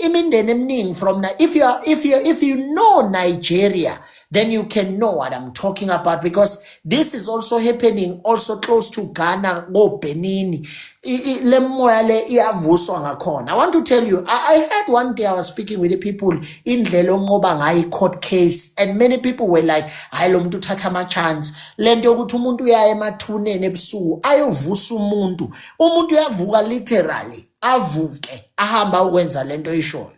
imindeni eminingi from now, if you know Nigeria, then you can know what I'm talking about, because this is also happening also close to Ghana, go Benin. Le moya le iyavuswa ngakhona. I want to tell you, I heard one day I was speaking with the people indlela onqoba ngayo court case, and many people were like, "Hayi, lo muntu uthatha ama chance." Lento yokuthi umuntu uyaya emathuneni ebusuku ayovusa umuntu, umuntu uyavuka, literally avuke ahamba ukwenza lento oyishoyo.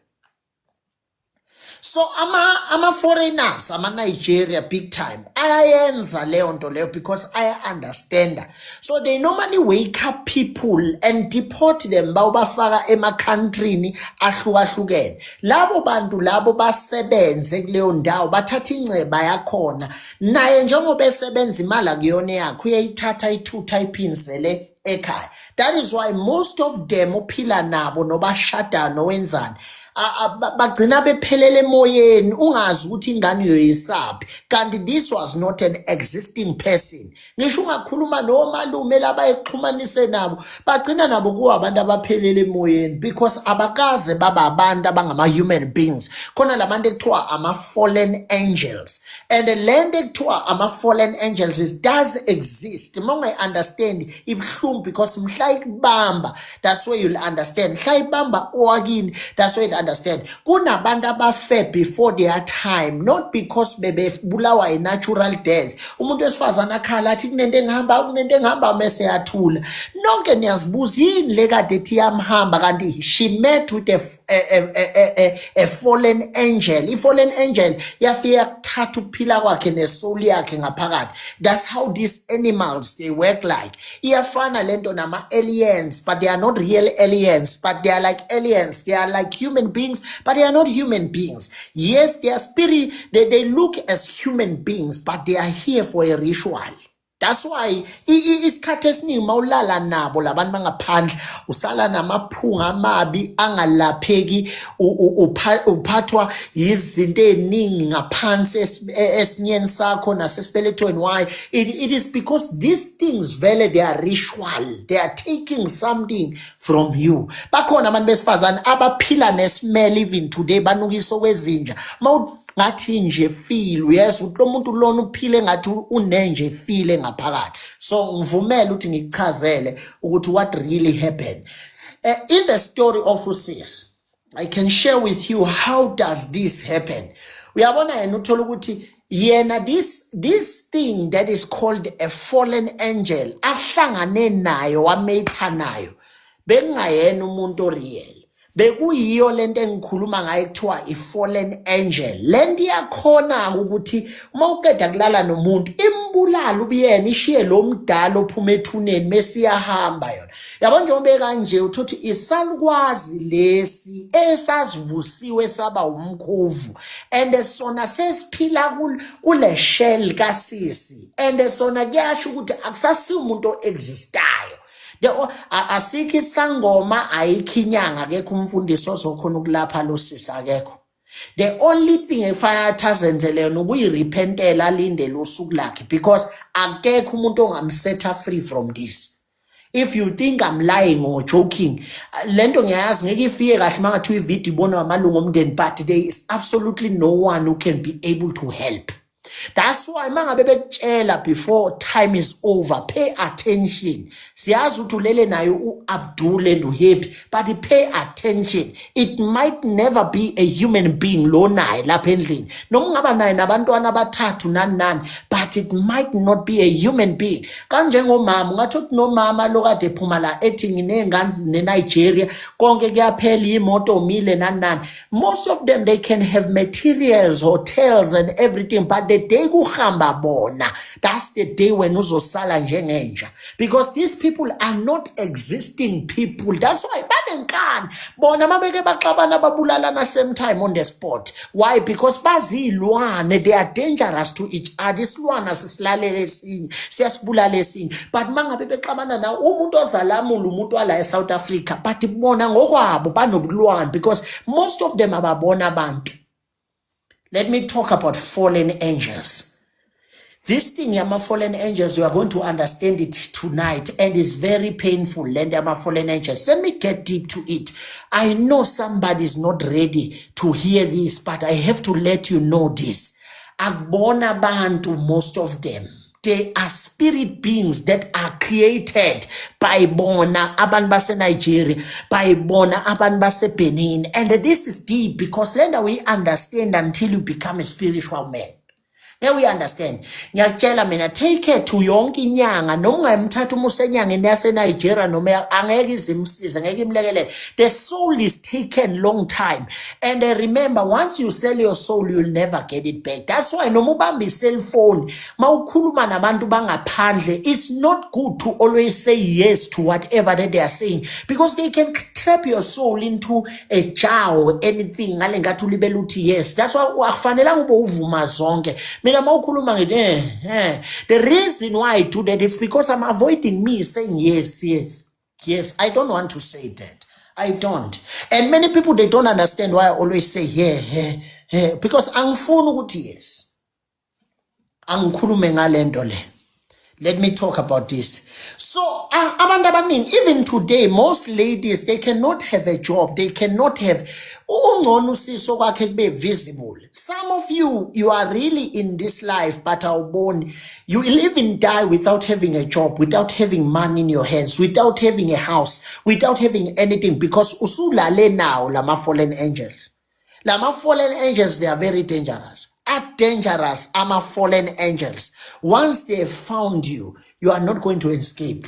So ama foreigners, ama Nigeria big time ayayenza leyo nto leyo because aya understand. So they normally wake up people and deport them, bawubafaka ema countryni ahlukahlukene. Labo bantu labo basebenze kuleyo ndawo, bathatha inceba yakhona. Naye njengoba esebenza, imali akuyona yakhe, uyayithatha ithutha iphinsele ekhaya. That is why most of them uphila nabo nobashada nowenzani bagcina bephelele emoyeni, ungazi ukuthi ingane uyoyisaphi, kanti this was not an existing person. Ngisho ungakhuluma nomalume labayixhumanise nabo, bagcina nabo kuwa abantu abaphelele emoyeni because abakaze baba abantu abangama-human beings. Khona labantu ekuthiwa ama-fallen angels, and le nto ekuthiwa ama-fallen angels is does exist. Uma ungayi-understand ibuhlungu because mhla ikubamba, that's where you'll understand. Mhla ibamba owakini, that's where you'll understand. Kunabantu abafe before their time, not because bebebulawa i-natural death. Umuntu wesifazane akhala athi kunento engihamba, kunento engihamba, mese yathula. Nonke niyazibuza yini le kade ethi iyamhamba, kanti she met with a fallen angel. I-fallen angel yafika. Bathatha ukuphila kwakhe nesoul yakhe ngaphakathi. That's how these animals, they work like. Iyafana lento nama aliens, but they are not real aliens, but they are like aliens. They are like human beings, but they are not human beings. Yes, they are spirit. They look as human beings, but they are here for a ritual. That's why isikhathi esiningi mawulala nabo labantu bangaphandle, usala namaphunga amabi angalapheki, uphathwa izinto eziningi ngaphansi esinyeni sakho nasesibelethweni. Why? It is because these things vele, they are ritual. They are taking something from you. Bakhona abantu besifazane abaphila nesmell even today, banukisa okwezinja. Mawu ngathi nje feel, uyezwa ukuthi lo muntu lona uphile ngathi unenje file ngaphakathi. So ngivumele ukuthi ngikuchazele ukuthi what really happened in the story of usisi. I can share with you how does this happen. Uyabona, yena uthola ukuthi yena this thing that is called a fallen angel ahlangane nayo, wametha nayo, bekungayena umuntu oreal, bekuyiyo lento engikhuluma ngayo kuthiwa i-fallen angel. Lento iyakhona ukuthi uma uqeda kulala nomuntu, imbulala ubuyena, ishiye lo mdala ophuma ethuneni, mase iyahamba yona. Yabo, njengoba kanje uthothi isalukwazi lesi esasivusiwe saba umkhovu, and sona sesiphila kule shell kasisi, and sona kuyasho ukuthi akusasiyo umuntu o-existayo. Asikho isangoma, ayikho inyanga, akekho umfundisi ozokhona ukulapha lo sisi, akekho. The only thing efanele athi azenzele yona ukuyirepentela, alindele usuku lakhe, because akekho umuntu ongamsetha free from this. If you think I'm lying or joking, lento ngiyayazi ngeke ifike kahle uma ngathiwa ividiyo ibonwa amalungu omndeni, but there is absolutely no one who can be able to help. That's why mangabe bekutshela before time is over, pay attention. Siyazi ukuthi ulele nayo u-Abdul and uHappy, but pay attention. It might never be a human being lo naye lapha endlini, noma ungaba naye nabantwana abathathu, nani nani, but it might not be a human being. Kanjengomama, ungathi uthi nomama lo kade ephuma la ethi nginey'ngane neNigeria, konke kuyaphela, imoto mile, nani nani. Most of them, they can have materials, hotels and everything, but the day kuhamba bona, that's the day when uzosala njengenja, because these people are not existing people. That's why banenkani bona, mabeke baxabana babulalana same time on the spot. Why? Because baziyilwane, they are dangerous to each other. Isilwana sisilalele esinye, siyasibulala esinye, but mangabe bexabana nawo umuntu ozalamula umuntu wala eSouth Africa, but bona ngokwabo banobulwane, because most of them ababona abantu. Let me talk about fallen angels. This thing yama fallen angels, you are going to understand it tonight, and it's very painful. Lento yama fallen angels. Let me get deep to it. I know somebody is not ready to hear this, but I have to let you know this. Akubona abantu, most of them. They are spirit beings that are created by bona abantu base Nigeria, by bona abantu base Benin. And this is deep because lena we understand until you become a spiritual man. Ngeke uyi-understand. Ngiyakutshela mina, take care to yonke inyanga, noma ungayimthatha uma usenyangeni yaseNigeria, noma angeke izimsize, ngeke imlekelele. The soul is taken long time. And remember, once you sell your soul, you'll never get it back. That's why noma ubamba i-cellphone, mawukhuluma nabantu bangaphandle, it's not good to always say yes to whatever that they are saying, because they can trap your soul into a jar or anything ngale ngathi ulibele uthi yes. That's why akufanelanga ube uvuma zonke. Mina mawukhuluma ngithi eh eh. The reason why I do that is because I'm avoiding me saying yes. I don't want to say that. I don't. And many people, they don't understand why I always say yeah, because angifuni ukuthi yes. Angikhulume ngalento le. Let me talk about this. So, abantu abaningi, even today, most ladies, they cannot have a job. They cannot have, ungcono usiso kwakhe kube visible. Some of you, you are really in this life, but awuboni. You will even die without having a job, without having money in your hands, without having a house, without having anything, because usulale now, lama fallen angels. Lama fallen angels, they are very dangerous. Are dangerous, ama fallen angels. Once they have found you, you are not going to escape.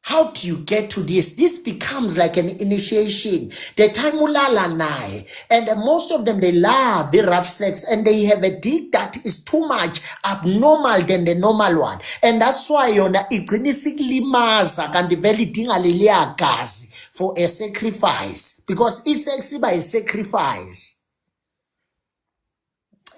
How do you get to this? This becomes like an initiation. The time ulala naye, and most of them, they love the rough sex and they have a dick that is too much abnormal than the normal one. And that's why yona igcina isikulimaza kanti vele idinga leliya gazi for a sacrifice, because i-sex iba i-sacrifice.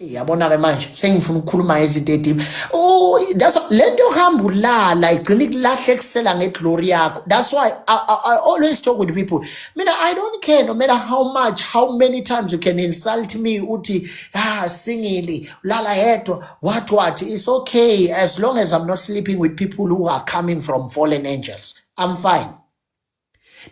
Yabona ke manje sengifuna ukukhuluma ngezinto e-deep. Oh, that's le nto yokuhamba ulala igcina ikulahlekisela nge-glory yakho. That's why I always talk with people. Mina, I don't care no matter how much, how many times you can insult me, uthi ah, single, ulala yedwa, what, it's okay as long as I'm not sleeping with people who are coming from fallen angels. I'm fine.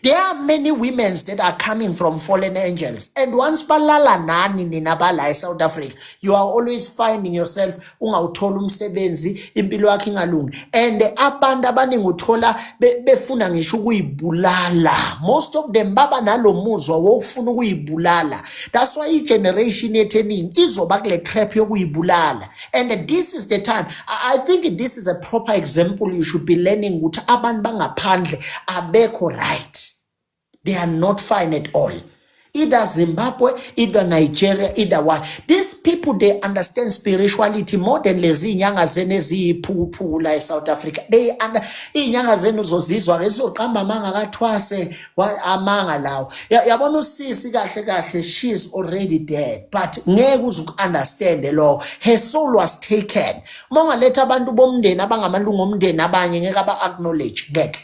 There are many women that are coming from fallen angels. And once balala nani nina bala eSouth Africa, you are always finding yourself ungawuthola umsebenzi, impilo yakho ingalungi. And abantu abaningi uthola befuna ngisho ukuyibulala. Most of them baba nalo muzwa wokufuna ukuyibulala. That's why i-generation yethu eningi izoba kule trap yokuyibulala. And this is the time. I think this is a proper example you should be learning ukuthi abantu bangaphandle abekho right. They are not fine at all. Either Zimbabwe, either Nigeria, either what. These people, they understand spirituality more than lezi inyanga zenu eziyiphuphu la eSouth Africa. They under inyanga zenu uzozizwa ke zizoqamba amanga kathwase amanga lawo. Yabona usisi kahle kahle, she's already dead, but ngeke uze uku-understand lo. Her soul was taken. Uma ungaletha abantu bomndeni abangamalungu omndeni abanye ngeke aba-acknowledge, ngeke.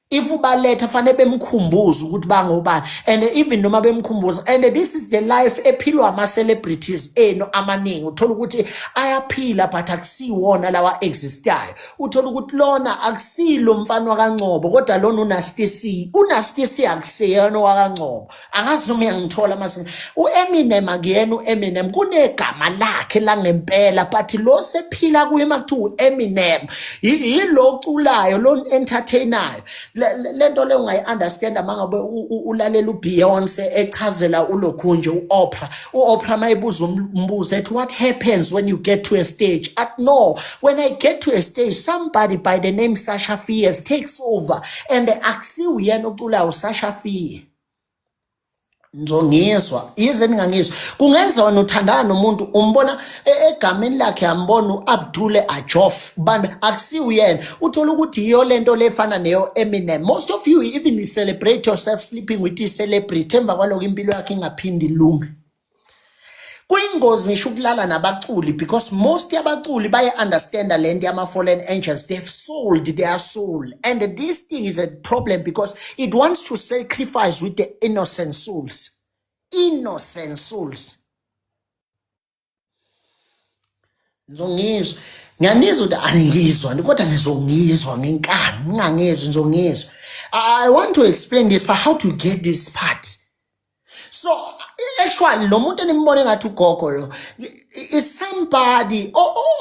If ubaletha fanele bemkhumbuze ukuthi bangobani, and even noma bemkhumbuza, and this is the life ephilwa ama-celebrities enu amaningi. Uthola ukuthi ayaphila but akusiwona lawa existayo. Uthola ukuthi lona akusilo mfana wakaNgcobo, kodwa lona uNasty C, uNasty C akusiyena owakaNgcobo. Angazi noma uyangithola mase. U-Eminem akuyena u-Eminem, kunegama lakhe langempela, but lo sephila kuye uma kuthiwa u-Eminem yilo oculayo, lo entertainayo. Le nto le ungayi-understanda uma ngabe ulalela uBeyonce echazela ulokhunje u-Oprah. U-Oprah mayibuza umbuzo ethi, "What happens when you get to a stage?" At no, "When I get to a stage, somebody by the name Sasha Fierce takes over," and akusiwuyena oculayo uSasha Fierce. Nizongizwa yize ningangizwa. Kungenza wena uthandana nomuntu umbona egameni lakhe, yambona u-Abdule Ajof bani, akusiwuyena. Uthola ukuthi yiyo lento lefana neyo Eminem. Most of you even celebrate yourself sleeping with i-celebrity, emva kwaloko impilo yakhe ingaphindi ilunge. Kuyingozi ngisho ukulala nabaculi, because most yabaculi baye-understanda le nto yama-fallen angels. They've sold their soul, and this thing is a problem because it wants to sacrifice with the innocent souls, innocent souls. Nizongizwa, ngiyanizwa ukuthi aningizwa, kodwa nizongizwa ngenkani. Ningangizwa, nizongizwa. I want to explain this, but how to get this part. So actually lo muntu enimbone ngathi ugogo lo is somebody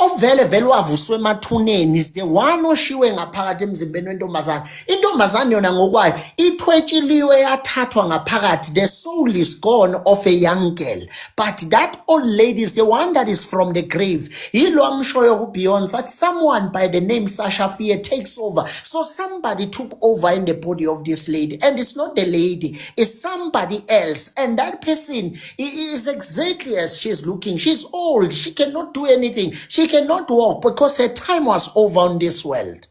ovele vele wavuswa emathuneni, is the one oshiwe ngaphakathi emzimbeni wentombazane. Intombazane yona ngokwayo ithwetshiliwe, yathathwa ngaphakathi. The soul is gone of a young girl, but that old lady is the one that is from the grave. Yilo amshoyo kuBeyonce that someone by the name Sasha Fierce takes over. So somebody took over in the body of this lady, and it's not the lady, it's somebody else, and that person is exactly as she's looking. She's old, she cannot do anything, she cannot walk because her time was over on this world.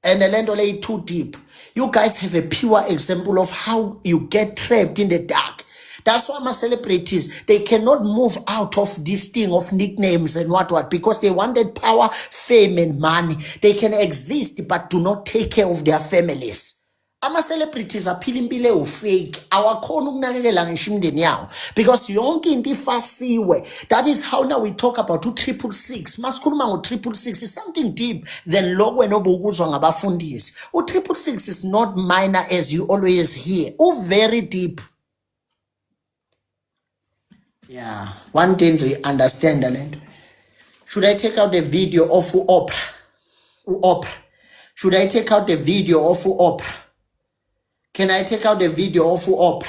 And le nto le too deep. You guys have a pure example of how you get trapped in the dark. That's why my celebrities, they cannot move out of this thing of nicknames and what what, because they wanted power, fame and money. They can exist but do not take care of their families. Ama-celebrities aphila impilo ewu-fake, awakhona ukunakekela ngisho imindeni yawo because yonke into ifasiwe. That is how now we talk about u-666. Masikhuluma ngo-666 is something deep than lokhu wena obukuzwa ngabafundisi. U-666 is not minor as you always hear, u-very deep. Yeah, one thing ngizoyi-understanda le nto. Should I take out the video of u-Oprah? U-Oprah, should I take out the video of u-Oprah? Can I take out the video of u-Oprah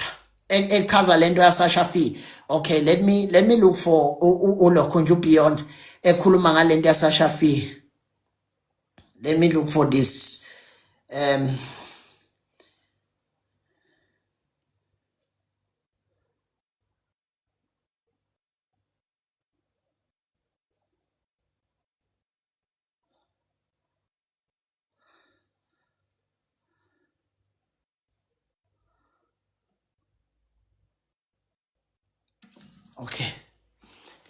echaza lento yaSasha Fierce? Okay, let me look for ulokho nje uBeyonce ekhuluma ngalento yaSasha Fierce. Let me look for this. Okay.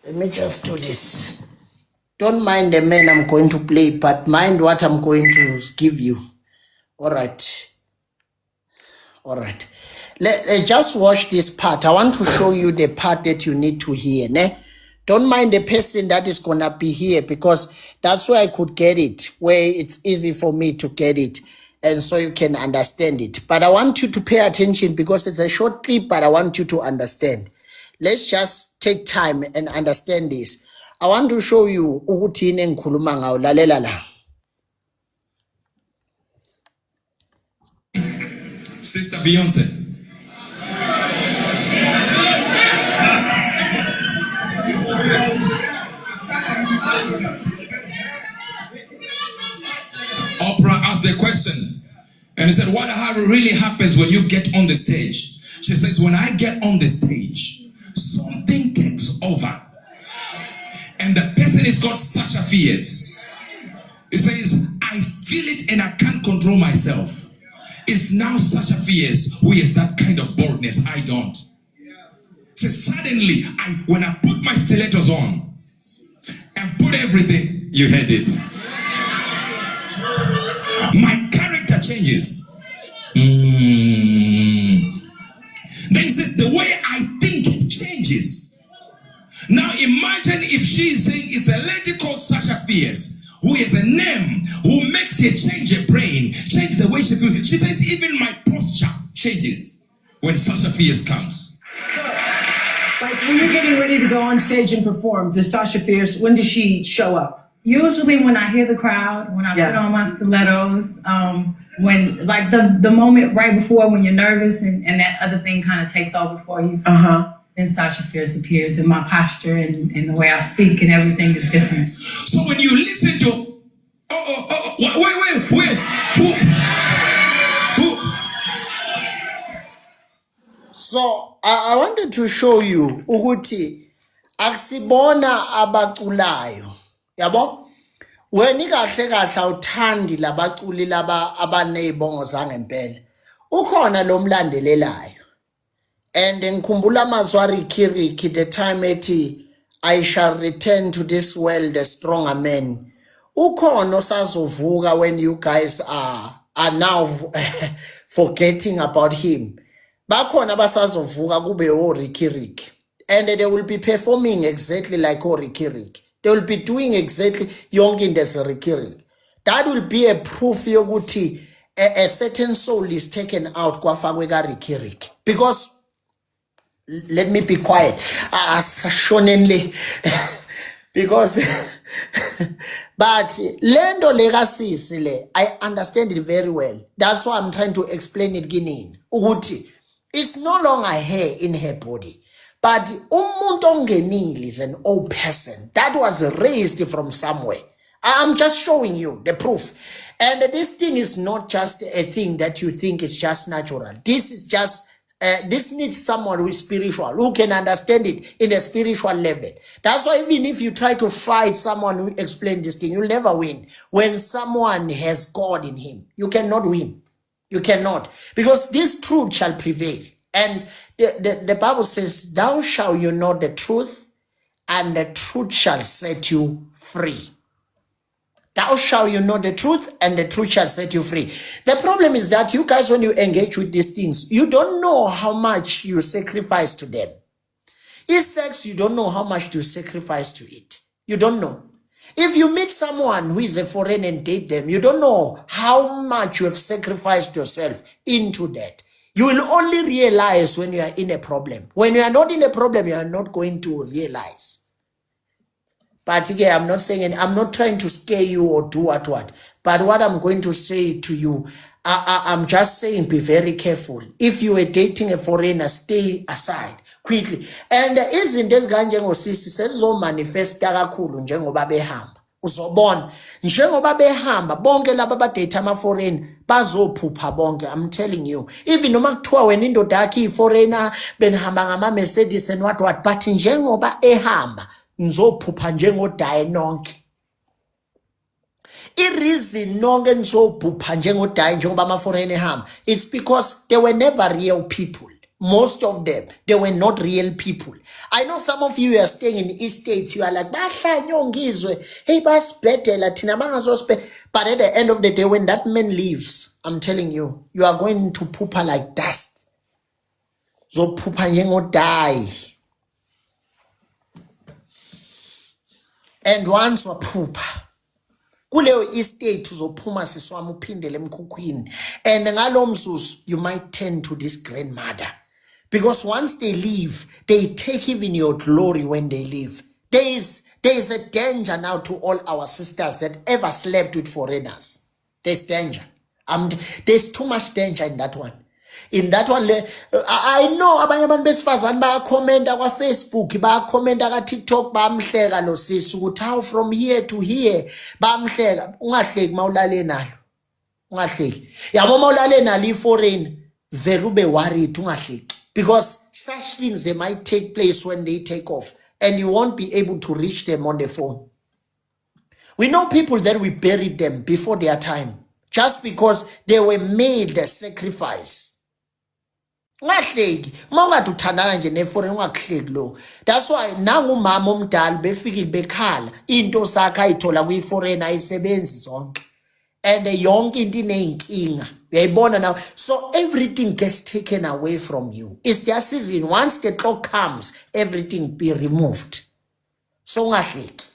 Let me just do this. Don't mind the man I'm going to play, but mind what I'm going to give you. All right. All right. Let just watch this part. I want to show you the part that you need to hear. Ne? Don't mind the person that is gonna be here because that's where I could get it, where it's easy for me to get it. And so you can understand it. But I want you to pay attention because it's a short clip, but I want you to understand. Let's just take time and understand this. I want to show you ukuthi yini engikhuluma ngayo. Lalela la. Sister Beyonce. Oprah asked the question and he said, What really happens when you get on the stage? She says, When I get on the stage, something takes over. And the person is got such a fears. He says, I feel it and I can't control myself. It's now such a fierce who is that kind of boldness. I don't. So suddenly, I when I put my stilettos on and put everything, you heard it. My character changes. Then he says, the way I think changes. Now imagine if she is saying it's a lady called Sasha Fierce, who is a name who makes her change her brain, change the way she feels. She says even my posture changes when Sasha Fierce comes. So, like when you're getting ready to go on stage and perform, does Sasha Fierce, when does she show up? Usually when I hear the crowd, when I put on my stilettos, when like the moment right before when you're nervous and that other thing kind of takes over for you. Uh-huh. Then Sasha Fierce appears and my posture and the way I speak and everything is different. So when you listen to, wait, who? So I wanted to show you ukuthi akusibona abaculayo. Yabo? Wena kahle kahle awuthandi labaculi laba abanezibongo zangempela. Ukhona lo mlandelelayo. And ngikhumbula amazwi aRicky Ricky the time ethi I shall return to this world a stronger man. Ukhona osazovuka when you guys are now forgetting about him. Bakhona abasazovuka kube oRicky Ricky. And they will be performing exactly like oRicky Ricky. They will be doing exactly yonke into as Ricky Ricky. That will be a proof yokuthi a certain soul is taken out kwafakwe kaRicky Ricky. Because let me be quiet. Asashoneni le. Because but lento le kasisi le, I understand it very well. That's why I'm trying to explain it kinini. Ukuthi it's no longer hair in her body. But umuntu ongenile is an old person that was raised from somewhere. I'm just showing you the proof. And this thing is not just a thing that you think is just natural. This is just this needs someone who is spiritual, who can understand it in a spiritual level. That's why even if you try to fight someone who explain this thing, you'll never win. When someone has God in him, you cannot win. You cannot. Because this truth shall prevail. And the Bible says, thou shalt you know the truth, and the truth shall set you free. Thou shalt you know the truth, and the truth shall set you free. The problem is that you guys, when you engage with these things, you don't know how much you sacrifice to them. Is sex, you don't know how much to sacrifice to it. You don't know. If you meet someone who is a foreign and date them, you don't know how much you have sacrificed yourself into that. You will only realize when you are in a problem. When you are not in a problem, you are not going to realize. But again, I'm not saying, I'm not trying to scare you or do what. But what I'm going to say to you, I'm just saying be very careful. If you were dating a foreigner, stay aside quickly. And izinto ezikanjengosisi sezizomanifesta kakhulu njengoba behamba. Uzobona njengoba behamba bonke laba abadate ama-foreign bazophupha bonke. I'm telling you, even noma kuthiwa wena indoda yakho iyi-foreigner benihamba ngama-Mercedes and what what, but njengoba ehamba nizophupha njengodaye nonke. I-reason nonke nizophupha njengodaye njengoba ama-foreign ehamba, it's because they were never real people. Most of them, they were not real people. I know some of you are staying in estates, you are like, bahlanya ongizwe, hey, basibhedela thina bangazosibhe. But at the end of the day, when that man leaves, I'm telling you, you are going to phupha like dust. Zophupha njengodayi. And once waphupha, kuleyo estate uzophuma sisi wami uphindele emkhukhwini. And ngalo mzuzu, you might turn to this grandmother. Because once they leave, they take even your glory when they leave. There is a danger now to all our sisters that ever slept with foreigners. There's danger. There's too much danger in that one. In that one, I know abanye abantu besifazane bayakhomenta kwa-Facebook, bayakhomenta ka-TikTok, bayamhleka lo sisi ukuthi how from here to here, bayamhleka. Ungahleki mawulale nalo. Ungahleki. Yabo mawulale nalo i-foreign, vele ube worried, ungahleki. Because such things, they might take place when they take off and you won't be able to reach them on the phone. We know people that we buried them before their time just because they were made a sacrifice. Ungahleki. Uma ungathi uthandana nje ne-foreign, ungakuhleki lo. That's why nangu umama omdala befikile bekhala, into sakhe ayithola kwi-foreign ayisebenzi zonke. And yonke into ineyinkinga. Uyayibona now. So everything gets taken away from you. It's their season. Once the clock comes, everything be removed. So ungahleki.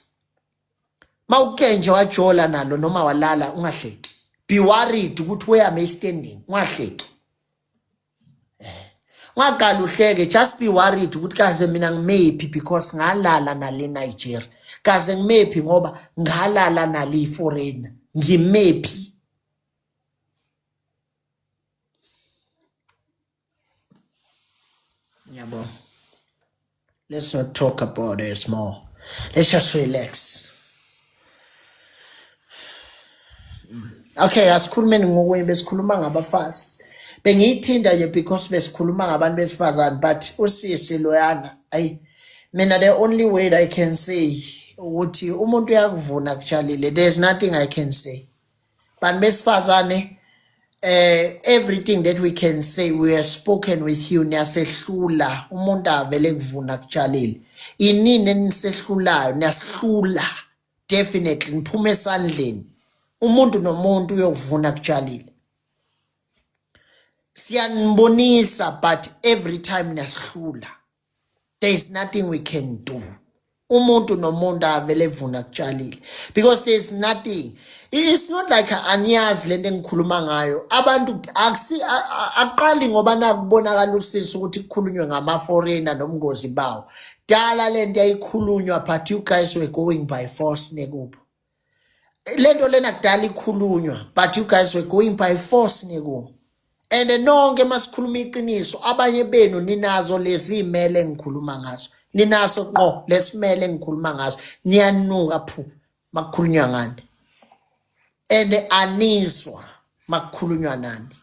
Mawuke nje wajola nalo noma walala, ungahleki. Be worried ukuthi where am I standing? Ungahleki. Ungaqali uhleke, just be worried ukuthi kaze mina ngimephi because ngalala nale Nigeria. Kaze ngimephi ngoba ngalala nale foreigner. Ngimephi? Yabo. Let's not talk about this more. Let's just relax. Okay, asikhulumeni ngokunye, besikhuluma ngabafazi. Bengiyithinda nje because besikhuluma ngabantu besifazane, but usisi loyana, ayi mina the only way I can say ukuthi umuntu uyakuvuna kutshalile. There's nothing I can say. Bantu besifazane, everything that we can say, we have spoken with you. Niyasehlula. Umuntu avele kuvuna kutshalile. Inini enisehlulayo? Niyasihlula definitely, niphume esandleni. Umuntu nomuntu uyovuna kutshalile. Siyanibonisa, but every time niyasihlula. There is nothing we can do. Umuntu nomuntu avele evuna kutshalile because there is nothing. It's not like aniyazi lento engikhuluma ngayo. Abantu akusi aqali ngoba nakubonakala usisi ukuthi kukhulunywe ngama-foreigner nobungozi bawo. Dala lento yayikhulunywa, but you guys were going by force nekubo. Lento lena kudala ikhulunywa, but you guys were going by force nekubo. And nonke masikhuluma iqiniso, abanye benu ninazo lezi imele engikhuluma ngazo. Ninaso qo lesimele engikhuluma ngazo. Niyanuka phu makukhulunywa ngani. And anizwa makukhulunywa nani.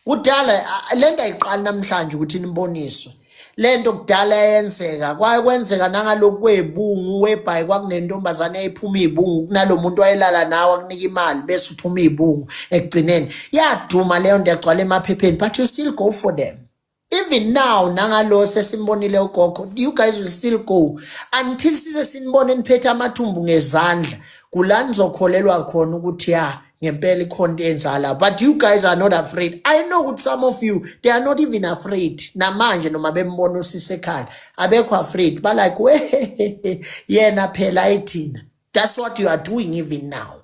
Kudala lento ayiqali namhlanje ukuthi niboniswe. Lento kudala yenzeka, kwaye kwenzeka nangalokhu kwebungu webhayi, kwakunentombazane eyayiphuma ibungu kunalomuntu wayelala nawe akunika imali bese uphuma ibungu ekugcineni. Yaduma leyo nto, yagcwala emaphepheni, but you still go for them. Even now nangalo sesimbonile ugogo, you guys will still go until size sinibone niphethe amathumbu ngezandla. Kula nizokholelwa khona ukuthi ya ngempela ikhona into eyenzakala, but you guys are not afraid. I know ukuthi some of you, they are not even afraid namanje, noma bembona usisi ekhaya abekho afraid, ba like we yena phela ayithina. That's what you are doing even now.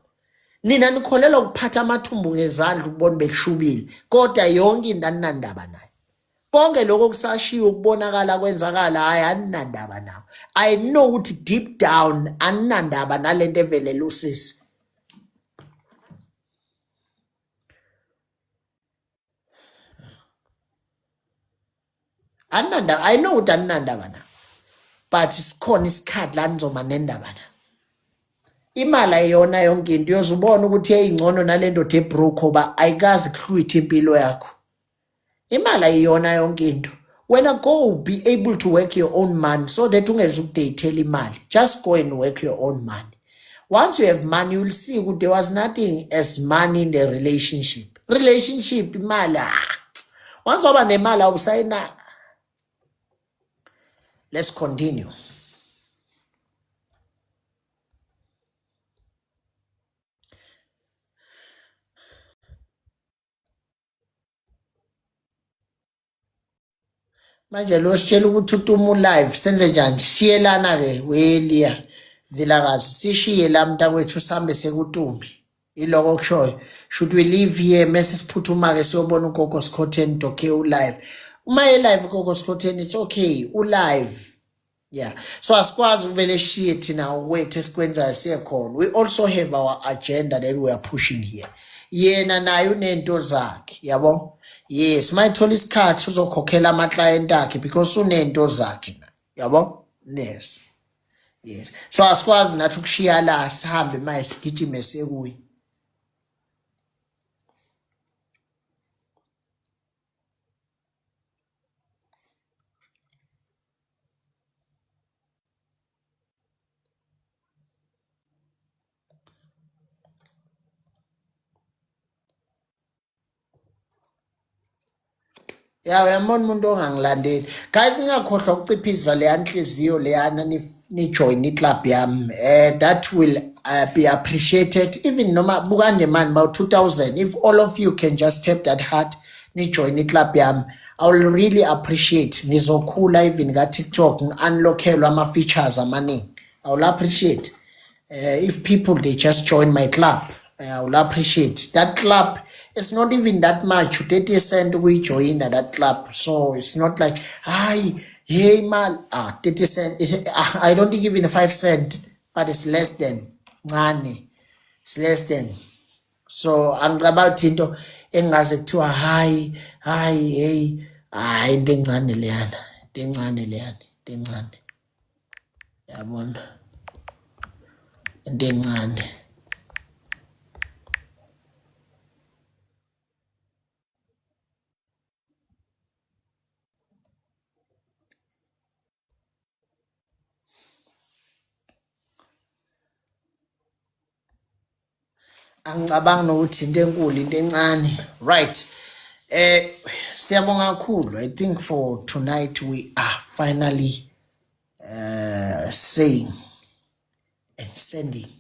Nina nikholelwa ukuphatha amathumbu ngezandla ukubona bekushubile, kodwa yonke into aninandaba nayo. Konke lokho kusashiwo ukubonakala kwenzakala, hayi aninandaba nawo. I know ukuthi deep down aninandaba nalento evelele usisi. Aninandaba, I know ukuthi aninandaba na, but sikhona isikhathi la nizoba nendaba na. Imali ayiyona yonke into. Uyoze ubone ukuthi eyingcono nale ndoda ebroke ngoba ayikazi kuhlwitha impilo yakho. Imali ayiyona yonke into. Wena go be able to work your own money so that ungeze ukudeyithela imali. Just go and work your own money. Once you have money, you will see ukuthi there was nothing as money in the relationship. Relationship imali, ah. Once waba nemali awusayinaka. Let's continue. Manje lo sitshela ukuthi uTumu live senze njani? Sishiyelana ke weLiya Vilakazi, sishiye la mntakwethu sihambe sekuTumi. Iloko okushoyo. Should we leave here mese siphuthuma ke siyobona uGogo Skhotheni Doke u live. Uma e live uGogo Skhotheni it's okay, u live. Yeah. So asikwazi ukuvele sishiye thina okwethu esikwenzayo siye khona. We also have our agenda that we are pushing here. Yena naye unento zakhe, yabo? Yes, mayithola isikhathi uzokhokhela ama client akhe because unento zakhe na. Yabo? Yes. Yes. So asikwazi nathi ukushiya la sihambe maye sigijime sekuyi. Ya uyambona umuntu ongangilandeli. Guys ningakhohlwa ukuciphiza leya nhliziyo leyana ni-join i-club yami. That will be appreciated even noma buka nje mani about 2000 if all of you can just tap that heart ni-join i-club yami. I will really appreciate ngizokhula even ka TikTok ngi-unlockelwe ama-features amaningi. I will appreciate if people they just join my club. I will appreciate that club. It's not even that much, 30 cent we join that club, so it's not like hi hey man, 30 cent is, I don't think even 5 cent, but it's less than ncane, it's less than. So angicabanga ukuthi into engaze kuthiwa hayi hayi hey hayi into encane leyana, into encane leyana, into encane, yabona, into encane. Angicabangi nokuthi into enkulu, into encane. Right. Siyabonga kakhulu. I think for tonight we are finally saying and sending.